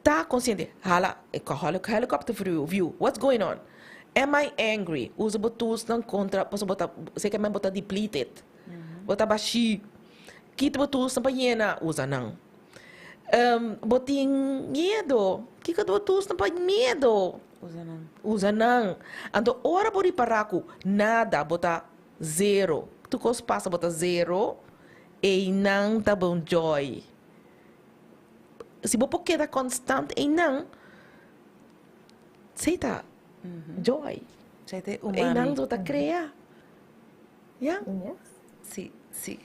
ta konsiente, hala e helicopter view, what's going on? Am I angry? Usa bo toolsnan kontra pasobra bo ta sekermente bo ta depleted, bo ta bashí. Kita bo tusnan pa yena, usa nan. Bo tin miedo, kiko bo tusnan pa miedo? Usa nan. Usa nan. Anto ora bo ripará ku nada, bo ta zero, tur kos pasa bo ta zero, einan ta bo joy. Si bo por keda konstant einan, esei ta joy. Esei ta e umami. Einan bo ta krea. Ya. Sí, sí.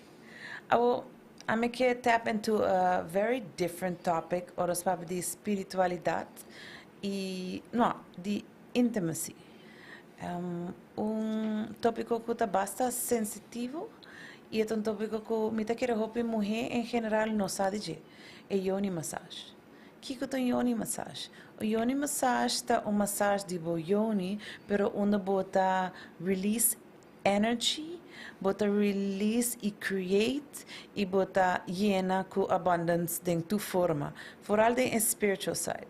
Awo, ami ke tap into a very different topic ora nos papia di spiritualidad y, no, di intimacy. Un topico cu ta basta sensitivo y e ta un topico cu mi ta kere hopi muhe en general no sa di dje, e yoni massage. Kiko ta un yoni massage? Un yoni massage ta un massage di bo yoni, pero unda bo ta release energy, bo ta release y create y bo ta yena cu abundance den tur forma, vooral den e spiritual side.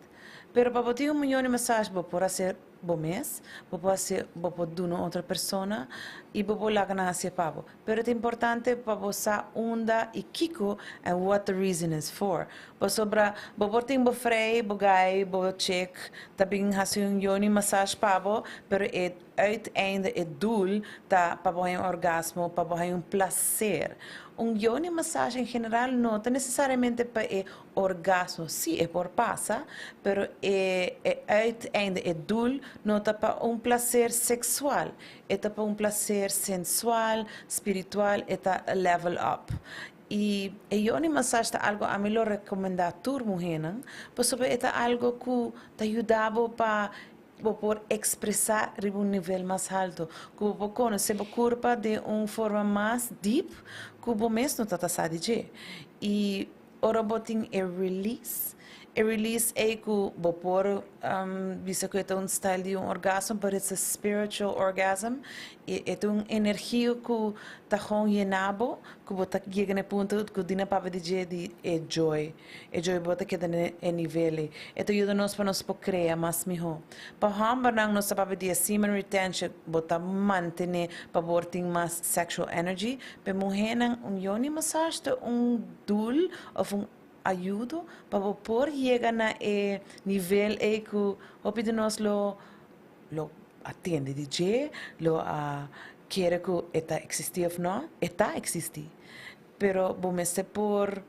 Pero pa bo tin un yoni massage bo por hacer bo mes, bo por haci, bo por duna otro persona y bo por laga nan haci pa bo. Pero ta importante pa bo sa unda y kico and what the reason is for. Pasobra bo por tin bo frei, bo guy, bo chick ta bin haci un yoni massage pa bo, pero e Uiteinde e doel ta pa bo haña un orgasmo, pa bo haña un placer. Un yoni massage en general no ta necesariamente pa e orgasmo, sí e por pasa, pero e e uiteinde e doel no ta pa un placer sexual, e ta pa un placer sensual, spiritual, e ta level up. Y e yoni massage ta algo ami lo recomenda tur muhernan, pasobra e ta algo cu ta yuda bo pa Bo por ekspresá riba un nivel mas haltu, ku bo por konosé bo kurpa den un forma mas dip ku bo mes no ta ta sa di dje. I ora bo tin e release, E release ei ku bo por bisa ku e ta un style di un orgasmo, but it's a spiritual orgasm. E e ta un energia ku ta gewoon yena bo, ku bo ta yega na e punto ku Dina papia di dje di e joy. E joy bo ta keda na e nivel ei. E ta yuda nos pa nos por krea mas mihó. Pa hòmbernan nos ta papia di e semen retention, bo ta mantené pa bo por tin mas sexual energy. Pa e muhénan un yoni massage ta un doel òf un ayudo pa bo por yega na e nivel ei ku hopi di nos lo lo a tende di dje, lo a kere ku e ta eksistí òf no. E ta eksistí, pero bo mester por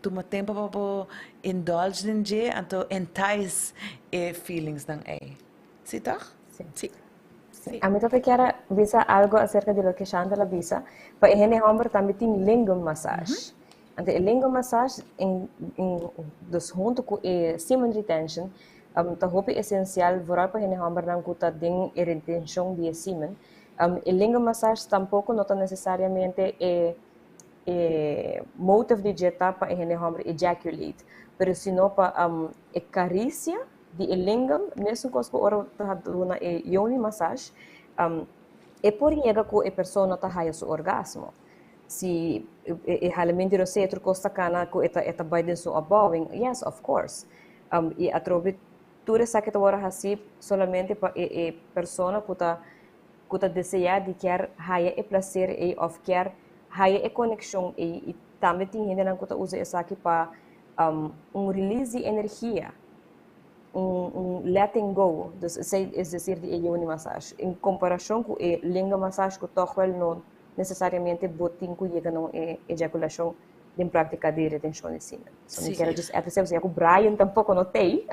tuma tempu pa bo indulge den dje anto entice e feelingsnan ei. Sí tòg? Sí. Sí. Ami ta kier a bisa algo acerca di loke Chantal a bisa. Pa e hende homber tambe tin lingam massage. Anto e lingam massage en, en, dus hunto cu e semen retention um, ta hopi esencial vooral pa hende hombernan cu ta den e retencion di e semen. Um, e lingam massage tampoco no ta necesariamente e e motive di dje ta pa e hende homber ejaculate, pero sino pa um, e caricia di e lingam, mesun kos ku ora ta duna e yoni massage, um, e por yega ku e persona ta haya su orgasmo. Si e, e halamento di rosea tur kos ta kana ku e ta, e ta bai den su opbouwing, yes, of course. Um, i atrobe tur esaki ta wòrdu hasi solamente pa e, e persona ku ta ku ta deseá di kier haya e placer ei òf kier haya e konekshon ei i tambe tin hendenan ku ta usa esaki pa um, un release di energia, un, un letting go, dus esei es decir di e yoni massage. En komparashon ku e lenga massage ku tòg wèl no nesesariamente bo tin ku yega na un ejakulashon den práktika di retenshon di semen. So mi kier just add esei, pasobra ku Brian tampoko no t'ei.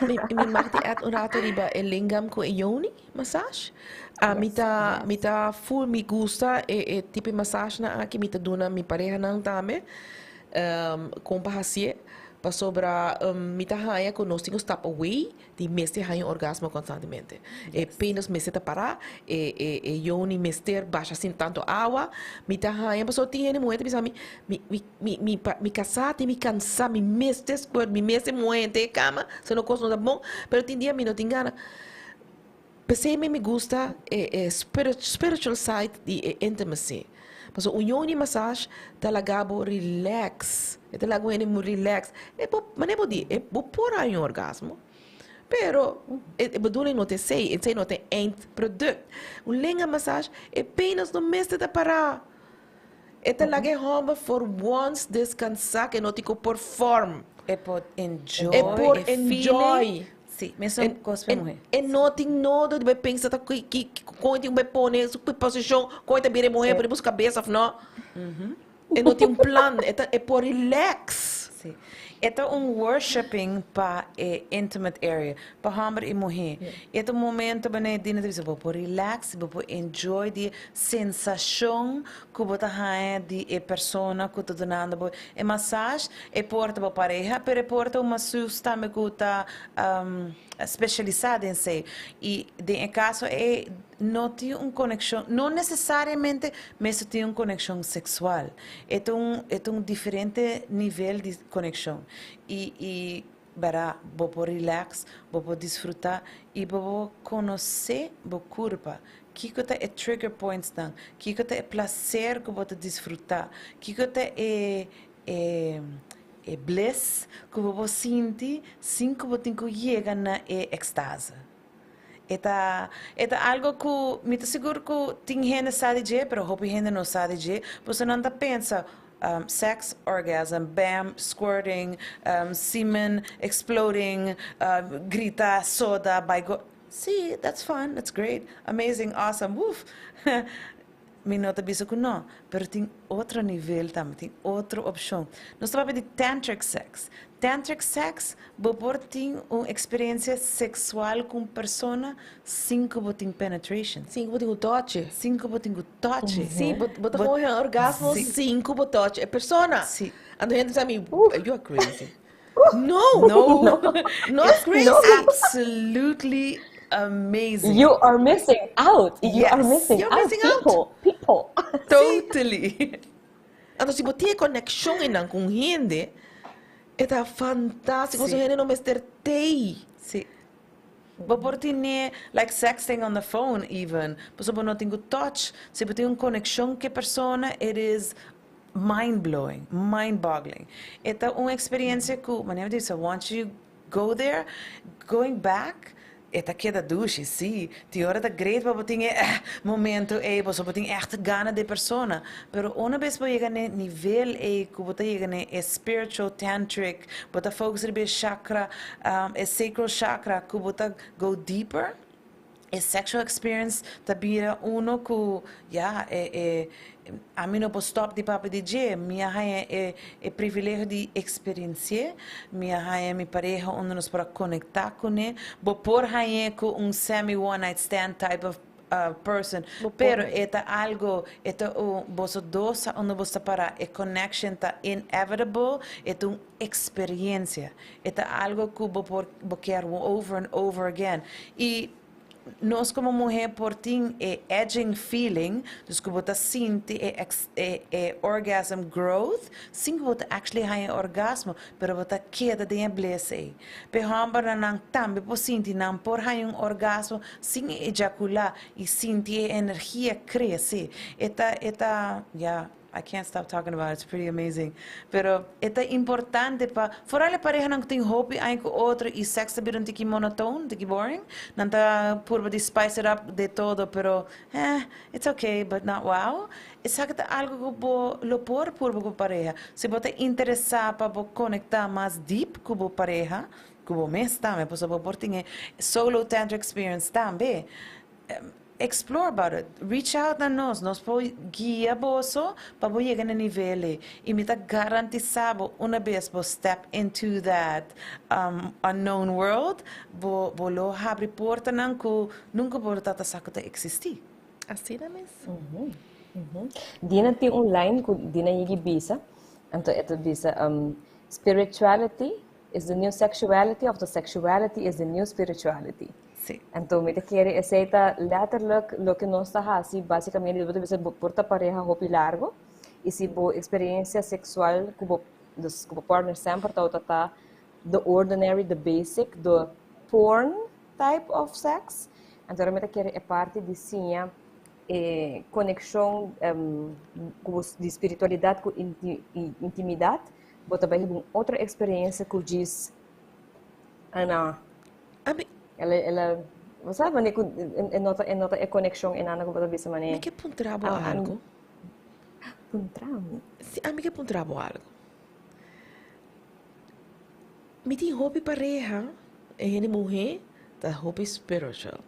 Mi, mi mag di add un rato riba e lingam ku e yoni massage. Ami ta, mi ta full, mi gusta e, e tipo massage-nan aki, mi ta duna mi parehanan tambe. Kon pa hasié, pasobra mi ta haña ku nos tin ku stap away di mester haña un orgasmo konstantemente. E penis mester ta pará, e e e yoni mester basha sin tantu awa. Mi ta haña pasobra tin hende muhé ta bisa mi, mi mi mi mi mi kasá tin mi kansá, mi mester squirt, mi mester muhé henter e kama, sino kos no ta bon, pero tin dia mi no tin gana. P'esei mi mi gusta e e spiritual side di e intimacy. Pasobra un yoni massage ta laga bo relax. E ta laga un hende mu relax. E bo, manera bo di, e bo por haña un orgasmo, pero e bedoeling no ta esei, esei no ta e eindproduct. Un lenga massage, e penis no mester ta pará. E ta laga e hòmber for once descansá ku e no tin ku perform. E por enjoy E por e feeling. enjoy. Sí, mesun kos pa e muhé. E no tin nodo di bai pensa ta ki ki kon e tin ku bai pone su posishon, kon e ta bira e muhé riba su kabes òf no. E no tin un plan, e ta e por relax. Sí. E ta un worshiping pa e intimate area, pa hòmber i muhé. E ta un momento wanneer Dina ta bisa bo por relax, bo por enjoy di e sensashon ku bo ta haña di e persona ku ta dunando bo e massage. E por ta bo pareha, pero e por ta un masseuse tambe ku ta specialisá den esei. I den e kaso ei no tin un konekshon, no nesesariamente mester tin un konekshon seksual. E ta un e ta un diferente nivel di konekshon. I i bèrda bo por relax, bo por disfrutá i bo por konosé bo kurpa. Kiko ta e trigger pointsnan? Kiko ta e plaser ku bo ta disfrutá? Kiko ta e e e bliss ku bo por sinti sin ku bo tin ku yega na e ekstase? E ta e ta algo ku mi ta sigur ku tin hende sa di dje, pero hopi hende no sa di dje, pasobra nan ta pensa sex, orgasm, bam, squirting, semen exploding, grita, soda, bai go. Sí, that's fun, that's great, amazing, awesome, woof. Mi no ta bisa ku no, pero tin otro nivel tambe, tin otro opshon. Nos ta papia di tantric sex. Tantric sex, bo por tin un eksperensia seksual ku un persona sin ku bo tin penetration. Sin ku bo tin ku tochi. Sin ku bo tin ku tochi. Sí, bo bo ta kohe un orgasmo sin ku bo tochi e persona. Sí. Anto hende ta bisa mi, you are crazy. No! No! Not crazy! Absolutely amazing. You are missing out. You are Yes. missing You're out. missing out. People, people. Totally. Anto si bo tin e konekshon einan ku un hende, E ta fantástiko, su hende no mester tei. Sí. Bo por tene like sexting on the phone even, pasobra bo no tin ku touch, si bo tin un konekshon ku e persona it is mind blowing, mind boggling. E ta un eksperensia ku, manera mi ta bisa, once you go there, going back e ta keda dushi, sí. Tin ora ta great pa bo tin e momento ei, pasobra bo tin ègt gana di e persona. Pero una bes bo yega n'e nivel ei ku bo ta yega n'e e spiritual tantric, bo ta focus riba e chakra, e sacral chakra, ku bo ta go deeper, e sexual experience ta bira uno ku ya e e ami no por stop di papia di dje, mi a haña e e privilegio di experienci'é, mi a haña mi pareha unda nos por a konektá kuné, bo por hañ'é ku un semi one night stand type of person, pero e ta algo, e ta un, boso dos sa unda bo ta pará, e connection ta inevitable, e ta un experiencia, e ta algo cu bo por, bo kier over and over again. Y nos como muher por tin e edging feeling, dus cu bo ta sinti e ex, e e orgasm growth, sin cu bo ta actually haña e orgasmo, pero bo ta keda den e bliss ey. P'e hòmbernan nan tambe por sinti nan por haña un orgasmo sin ejakulá i sinti e energia krese. E ta, e ta, ya, I can't stop talking about it, it's pretty amazing. Pero e ta importante pa, foral e parehanan ku tin hopi aña ku otro i sèks ta bira un tiki monotoon, un tiki boring, nan ta purba di spice it up de todo, pero eh, it's okay, but not wow. Esaki ta algu ku bo lo por purba ku bo pareha. Si bo ta interesá pa bo konektá mas dip ku bo pareha, ku bo mes tambe, pasobra bo por tin e solo tantra experience tambe, explore about it. Reach out na nos, nos por guia boso pa bo yega na e nivel ei. I mi ta garantisá bo una bes bo step into that unknown world, bo bo lo habri portanan ku nunka bo lo tabata sa ku ta eksistí. Asina mes. Dina tin un line ku Dina yegi bisa, anto e ta bisa, Spirituality is the new sexuality of the sexuality is the new spirituality. Sí. Anto mi ta kere esei ta letterlijk loke nos ta hasi, basikamente bo ta bisa bo por ta pareha hopi largo i si bo eksperensia seksual ku bo, dus ku bo partner semper tabata ta the ordinary, the basic, the porn type of sex, Anto mi ta kere e parti di siña e konekshon ku di spiritualidat ku intimidat, bo ta bai hiba un otro eksperensia ku djis ana. Ami. El el a, bo sa mane ku e no ta e no ta e konekshon enana ku bo ta bisa mane. Mi ke puntra bo algu. Puntra mi. Si, ami ke puntra bo algu. Mi tin hopi pareha, e hende muhé ta hopi spiritual.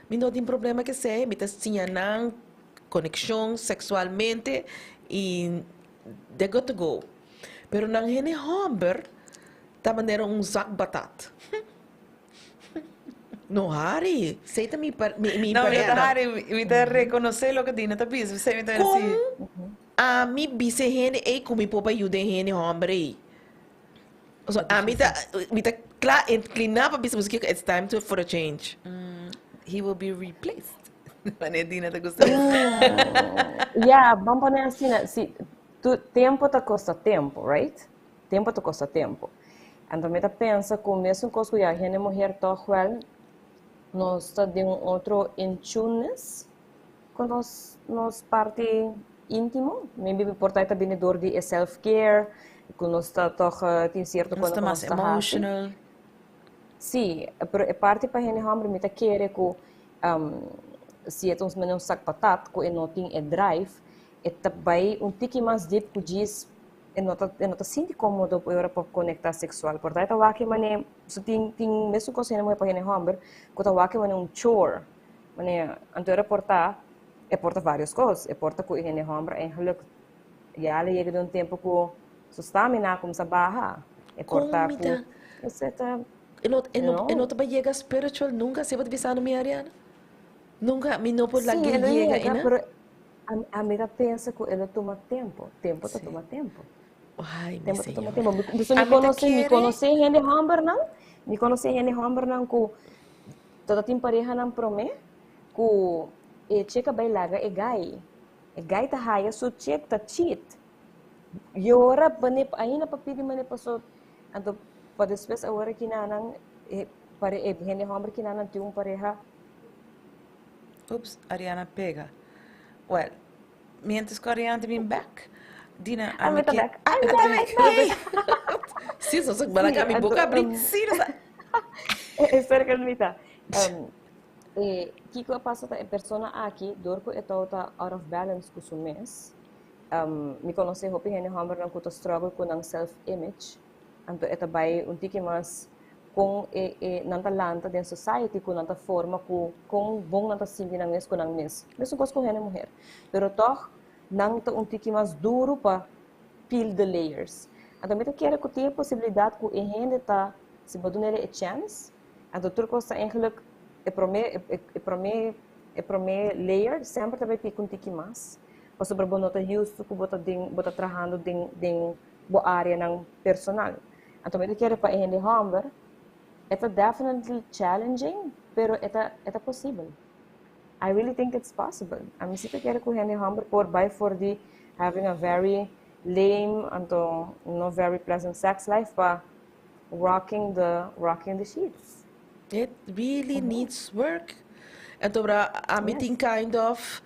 Mi no tin problema ku esei, mi ta siña nan konekshon seksualmente i they're good to go. Pero nan hende hòmber ta manera un zak batat. No hari, esei ta mi mi No, mi no pareha. ta hari, mi ta rekonosé loke Dina ta bisa, p'esei mi ta Kon si. ami bisa e hende ei ku mi por bai yuda e hende hòmber ei? So, ami ta, mi ta kla incliná pa bisa boso kiko, it's time to, for a change. He will be replaced. Wanneer Dina ta gusta bisa. Ya, ban pone asina, si, tu, tempo ta kosta tempo, right? Tempo ta kosta tempo. Anto mi ta pensa ku mesun kos ku ya hende muher tòg wèl, nos ta den un otro in tuneness ku nos, nos parti íntimo. Maybe por ta e ta bini dor di e self care, ku nos ta tòg tin sierto Nos kos ta ku mas nos ta hasi. emotional. Sí, pero e parti pa hende hòmber mi ta kere ku si e ta un manera un sak patat ku e no tin e drive, e ta bai un tiki mas dip ku djis e no ta e no ta sinti kómodo e ora pa konektá seksual. Por ta e ta wak e manera, so tin tin mesun kos hende muhé pa hende hòmber ku ta wak e manera un chore, manera anto e reportá e por ta vários kos, e por ta ku e hende hòmber eigenlijk Ya lo yega di un tempo ku su stamina a kumsa baha. E por Kon ta mi ku ta esei ta E no e no e no. no ta bai yega spiritual nunka así bo ta bisando mi Ariana? Nunka mi no por Sí, lag'é e lo yega yega, einan? pero a ami ta pensa ku e lo tuma tempo. Tempo ta Sí. tuma tempo. Ai, mi Tempo ta tuma Señor. tempo. Pasobra mi Ami ta konosé, mi kere. konosé hende hòmbernan, mi konosé hende hòmbernan ku ta tin parehanan promé ku e cheka bai laga e gai. E gai ta haya su check ta cheat. Yora mane ainda pa pidi mane paso. Anto pa despues awor aki nan e pare e hende homber ki nan tin un pareha. Ups, Ariana pega. Well, mientras ku Ariana ta bin bek, Dina, Ah, ami mi ta ke bek. Ay, mi ta bek. Sí, so so bala Sí, mi anto boca abri. Sí, nos a Espera que mi ta. E kiko a pasa ta e persona aki dor ku e tabata out of balance ku su mes. Mi konosé hopi hende hòmbernan ku ta struggle ku nan self image, anto e ta bai un tiki mas kon e e nan ta lanta den society ku nan ta forma ku kon bon nan ta sinti nan mes ku nan mes. Mesun kos ku hende muher. Pero tòg nan ta un tiki mas duru pa peel the layers. Anto mi ta kere ku tin e posibilidat ku e hende ta, si bo dun'el e chèns, anto tur kos ta eigenlijk e promé e promé e promé layer semper ta bai pika un tiki mas. Pasobra bo no ta used to ku bo ta den bo ta trahando den den bo areanan personal. Anto mi ta kere pa e hende hòmber e ta definitely challenging pero e ta e ta posibel. I really think it's possible. Ami si ta kere ku hende hòmber por bai for di having a very lame anto no very pleasant sex life pa rocking the rocking the sheets. It really needs work. Anto bra ami tin kind of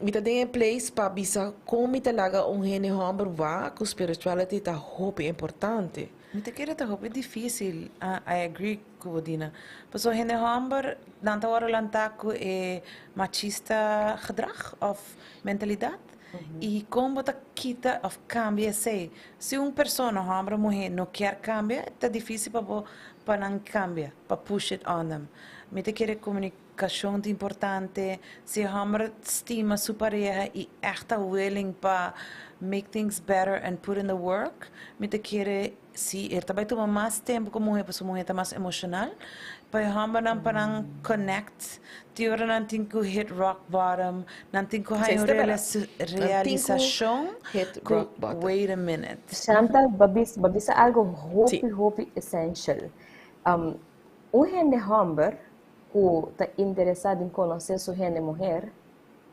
mi ta den e place pa bisa kon mi ta laga un hende homber wak ku spirituality ta hopi importante. Mi ta kere ta hopi dificil, I agree ku bo Dina. Pasobra hende homber nan ta wòrdu lantá ku e machista gedrag òf mentalidat i kon bo ta kita òf kambia esei? Si un persona, homber òf muhé, no kier kambia ta dificil pa bo pa nan kambia, pa push it on them. Mi ta kere komunikashon ta importante, si e homber stima su pareha i ègt ta willing pa make things better and put in the work, mi ta kere si e ta bai tuma mas tempu ku muhé pasobra muhé ta mas emoshonal, pa e hombernan pa nan connect, tin ora nan tin ku hit rock bottom, nan tin ku haña un realisashon ku wait a minute. Chantal, bo bisa algo hopi hopi essential. Un hende homber ku ta interesá den konosé su hende muher,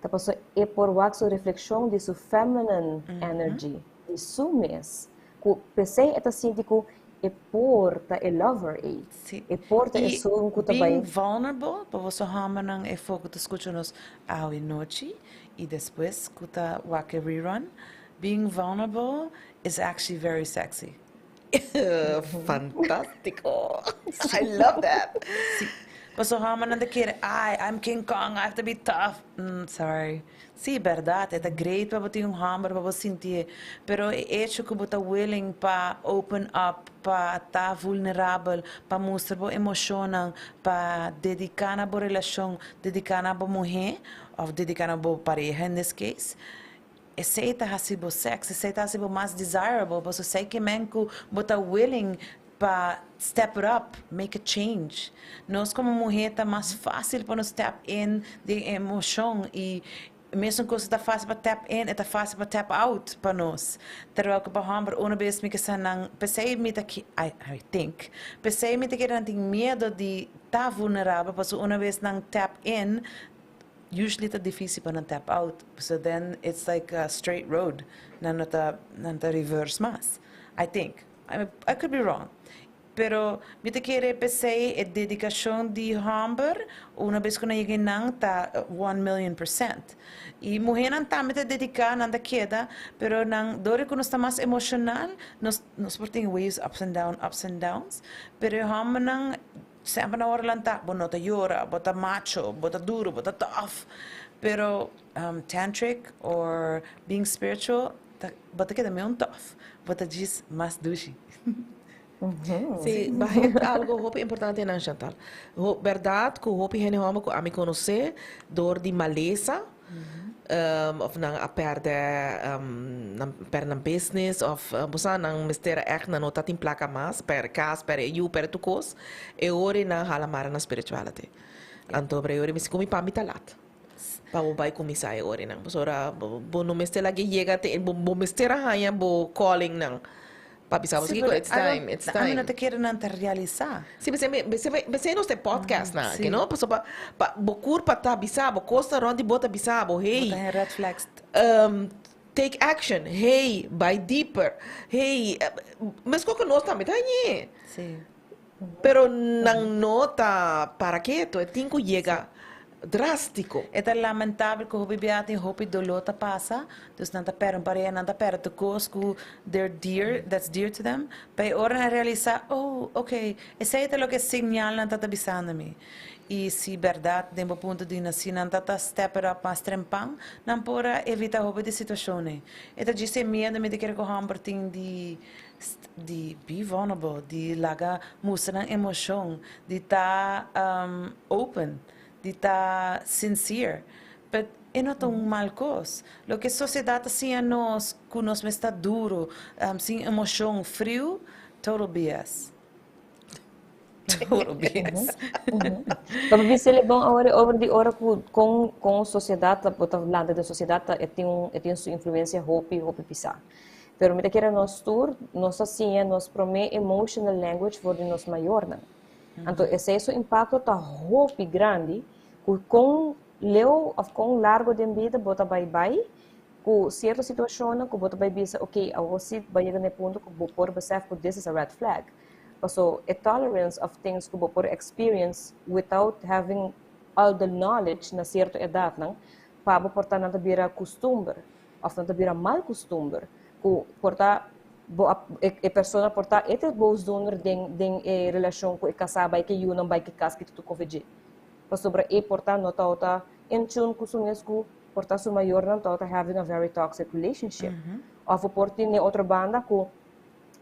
ta pasobra e por wak su reflekshon di su feminine energy, di su mes, ku p'esei e ta sinti ku e por ta e lover ei, e por ta esun ku ta bai. Being vulnerable, pa boso hombernan e for ku ta skucha nos awe nochi i despues ku ta wak e rerun, being vulnerable is actually very sexy. Fantástico! I love that! Sí. Pasobra homernan ta kere, ay, I'm King Kong, I have to be tough. Mm, sorry. Sí, bèrdat, e ta great pa bo tin un hòmber pa bo sintié, pero e echo ku bo ta willing pa open up, pa ta vulnerabel, pa mustra bo emoshonnan, pa dediká na bo relashon, dediká na bo muhé, òf dediká na bo pareha in this case, Esei ta hasi bo sexy, esei ta hasi bo mas desirable, pasobra esei ke men ku bo ta willing pa step it up, make a change. Nos komo muhé ta mas fásil pa nos step in den e emoshon i mesun kos ta fásil pa tap in e ta fásil pa tap out pa nos. Terwel ku pa hòmber unu bes mi ke sa nan, p'esei mi ta ki, I I think, p'esei mi ta kere nan tin miedu di ta vulnerabel pasobra una bes nan tap in, Usually ta dificil pa nan tap out, so then it's like a straight road, nan no ta nan ta reverse mas, I think, I could be wrong, pero mi ta kere p'esey e dedicacion di homber una bes cu nan yega eynan ta one million percent, y muhernan tambe ta dedica, nan ta keda, pero nan dor cu nos ta mas emocional nos nos por tin waves ups and down, ups and downs, pero e hombernan Semper nan ora lantá, bo no ta yora, bo ta macho, bo ta duro, bo ta tough. Pero tantric or being spiritual, ta bo ta keda meun tough, bo ta djis mas dushi. Sí, bo a hit algo hopi importante nan, Chantal. Ho, berdad cu hopi hende homber cu ami conoce door di malesa, of nan a perde nan perde nan business of bo sa nan mester a echt nan no ta tin placa mas perde cas perde e yu perde tur cos e ora nan hala mara na spirituality anto e ora mi si cu mi pa mi ta lat pa bo bay cuminsa e ora nan pasobra bo no mester laga yega te bo mester a haya bo calling nan Pa bisa bo kiko, it's time, it's time. Ami no ta kere nan ta realisa. Si, besei nos ta e podcast nan aki, no? Pasobra pa bo kurpa ta bisa bo, kosnan rònt di bo ta bisa bo, hey. Bo ta hen red flags. Take action. Hey, bai deeper. Hey, meskos ku nos tambe ta hañ'é. Pero nan no ta para keto, e tin ku yega drástiko. E ta lamentabel ku hopi bia tin hopi doló ta pasa, dus nan ta pèrdè un pareha, nan ta pèrdè tur kos ku they're dear, that's dear to them, pa e ora nan realisá, oh, ok, esei ta loke e señalnan ta ta bisando mi. I si bèrdat den bo punto di na si nan ta ta step it up mas trempan, nan por a evitá hopi di situashonnan. E ta djis e miedu mi ta kere ku hòmber tin di di be vulnerable, di laga mustra nan emocion, di ta open, di ta sincere. But e no ta un mal cos. Loke sociedad ta siña nos cu nos mes ta duro, sin emocion, friu, total BS. Total BS. Pa bisa ele bom awor over di ora ku kon sociedad ta bota landa de sociedad ta e tin su influencia hopi hopi pisa. Pero mi ta kere nos tur, nos a siña nos prome emotional language for di nos mayornan. Anto esei su impacto ta hopi grandi ku kon leu of kon largo den bida bo ta bai bai ku cierto situacion ku bo ta bai bisa, ok, awor si bai yega na e punto ku bo por besef ku this is a red flag. So a tolerance of things ku bo por experience without having all the knowledge na cierto edad nan, pa bo por ta nan ta bira costumber of nan ta bira mal costumber ku por ta bo e persona por ta e te boosdoener den e relacion ku e casá bai ke yunan bai ke kas ke tu kofeje. Pasobra e por ta no ta in tune ku su mes ku por ta su mayornan ta having a very toxic relationship. Of por tin otro banda ku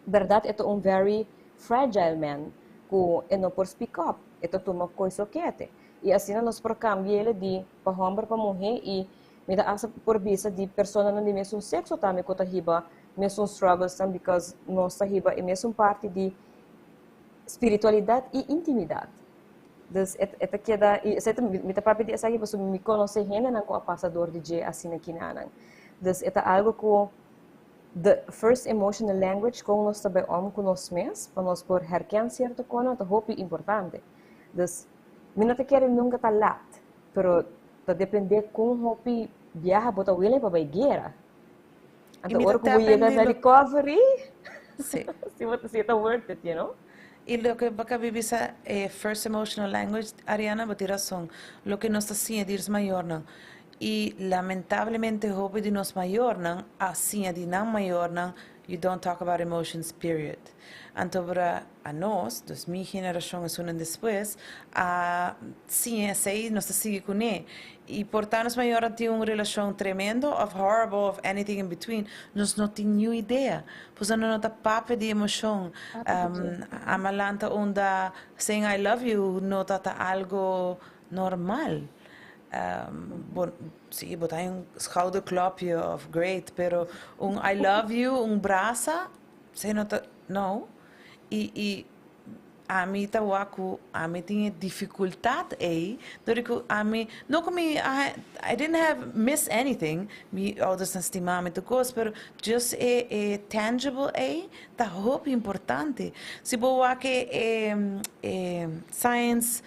berdad e ta un very fragile man ku e no por speak up, e ta tuma coisa kete. E asina nos por cambia di pa homber pa muher e mi ta asa por bisa di persona nan di mesmo sexo tambe ku ta hiba mesmo struggles tam because nos ta hiba e mesmo parte di spiritualidad e intimidad. Dus e ta keda e esei mi ta papia di esaki pasobra mi conoce hendenan ku a pasa door di dje asina kinanan. Dus e ta algo ku the first emotional language kon nos ta bai om ku nos mes pa nos por herken cierto kono ta hopi importante. Dus mi no ta kere nunca ta laat, pero ta depende kon hopi biaha bo ta willing pa bai guera. Anto mi ora ta ku bo yega depende na recovery, si bo si ta worth it. E loke bo a caba di bisa first emotional language, Ariana, bo tin razon. Loke nos ta siña di nos mayornan. E lamentablemente hopi di nos mayornan a siña di nan mayornan, you don't talk about emotions, period. Anto bra a nos, dus mi generacion esun despues, a siña esey nos ta sigui cune. E por ta nos mayornan tin un relacion tremendo of horrible of anything in between, nos no tin ni idea. Pues no no ta papia di emocion. Ami a lanta unda saying "I love you" no ta ta algo normal. Bon, si, bo ta un schouderklopje of great, pero un "I love you", un brasa, esey no ta, no. E ami ta wak ku ami tin dificultad ey, dor ku ami, no ku mi, I didn't have miss anything, mi ouders nan stima mi tur kos, pero just e tangible ey ta hopi importante. Si bo wak e science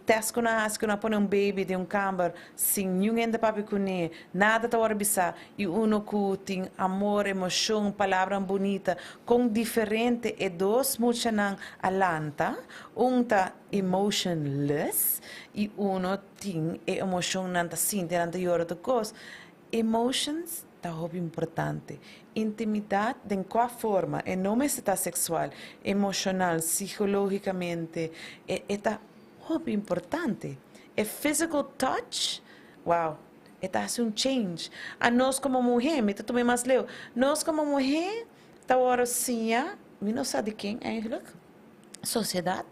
test ku nan hasi ku nan pone un baby den un kamer sin ningun hende papia kuné, nada ta wòrdu bisá, i uno ku tin amor, emocion, palabra bunita, kon diferente e dos muchanan a lanta, un ta emotionless i uno tin e emocion nan ta sinti, nan ta yora tur kos. Emotions ta hopi importante. Intimidad den kua forma, e no mester ta sexual, emocional, psicologicamente, e ta hopi importante. E physical touch, wow, e ta hasi un change. A nos como muher, mi ta tuma mas leu, nos como muher ta wòrdu siña, mi no sa di ken eigenlijk, sociedad,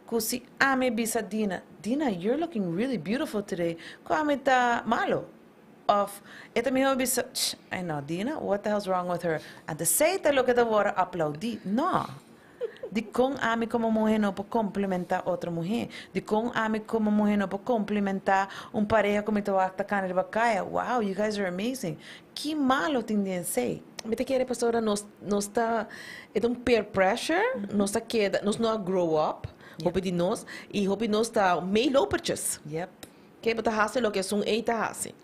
ku si ami bisa Dina, "Dina, you're looking really beautiful today," ku ami ta malo. Of, e ta mihó bisa, "I know, Dina, what the hell's wrong with her?" Anto esey ta loke ta wòrdu aplaudí. No. Di kon ami como muher no por complimentá otro muher? Di kon ami como muher no por complimentá un pareha ku mi ta wak ta kana riba kaya? "Wow, you guys are amazing." Ki malo tin den esey? Mi ta kere, pastora, nos ta e ta un peer pressure, nos ta keda, nos no a grow up, hopi di nos, i hopi nos ta meelopertjes. Ke bo ta hasi loke esun ei ta hasi.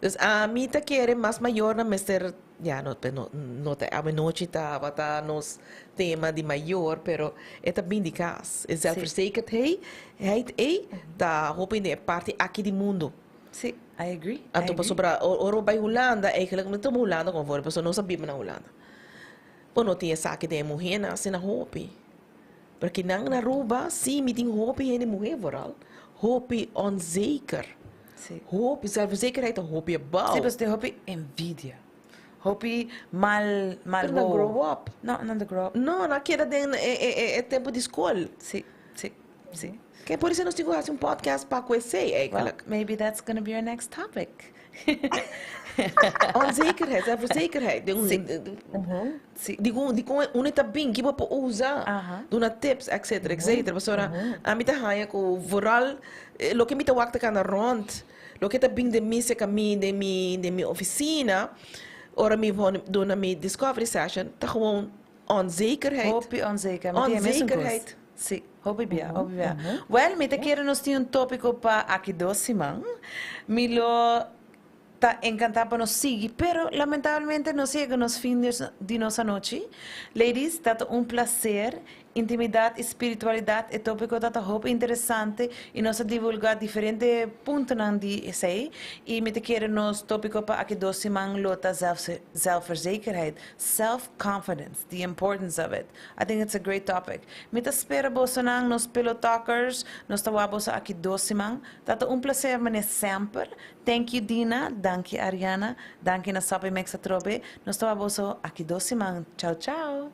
Dus ami ta kere mas mayornan mester, ya no no no ta awenochi tabata nos tema di mayor, pero e ta bin di kas. E zelfverzekerdheid ei ta hopi den e parti aki di mundu. Sí, I agree. I Anto agree. Pasobra ora bo bai Hulanda, eigenlijk mi tuma Hulanda como voorbeeld, pasobra nos a biba na Hulanda. Bo no tin esaki den e muhernan asina hopi. Pero kinan na Aruba, sí, mi tin hopi hende muher vooral, hopi onzeker. Hopi, zelfverzekerheid ta hopi abao. Sí, pasobra tin hopi envidia. Hopi mal, mal Pero nan wowo. grow up. No, nan ta grow up. No, nan keda den e tempo di skol. Sí. Ke por eso nos tin ku hasi un podcast pa ku esei eigenlijk. Well, maybe that's gonna be our next topic. Onzekerheid, zelfverzekerheid. Di un, di kon, di kon unda ta bin, ki bo por usa, duna tips, etcetera, etcetera. Pasobra ami ta haña ku vooral loke mi ta wak ta kana rònt, loke ta bin den mi serka mi, den mi, den mi ofisina, ora mi duna mi discovery session, ta gewoon onzekerheid. Hopi onzeker. Mi tin e mesun kos. Onzekerheid. Sí, hopi bia, hopi bia. Well, mi ta kere nos tin un tópiko pa aki 2 siman. Mi lo ta enkantá pa nos sigui, pero lamentablemente nos yega nos fin di nos anochi. Ladies, ta un plaser. Intimidat i spiritualidat, e tópiko ta hopi interesante i nos a divulgá diferente puntonan di esei. I mi ta kere nos tópiko pa aki 2 siman lo ta zelfverzekerheid, self-confidence, the importance of it. I think it's a great topic. Mi ta spera bosonan, nos pillow talkers, nos ta wak boso aki 2 siman. Ta un plaser manera semper. Thank you, Dina, danki, Ariana, danki na Soppy Mix atrobe. Nos ta wak boso aki 2 siman. Ciao ciao.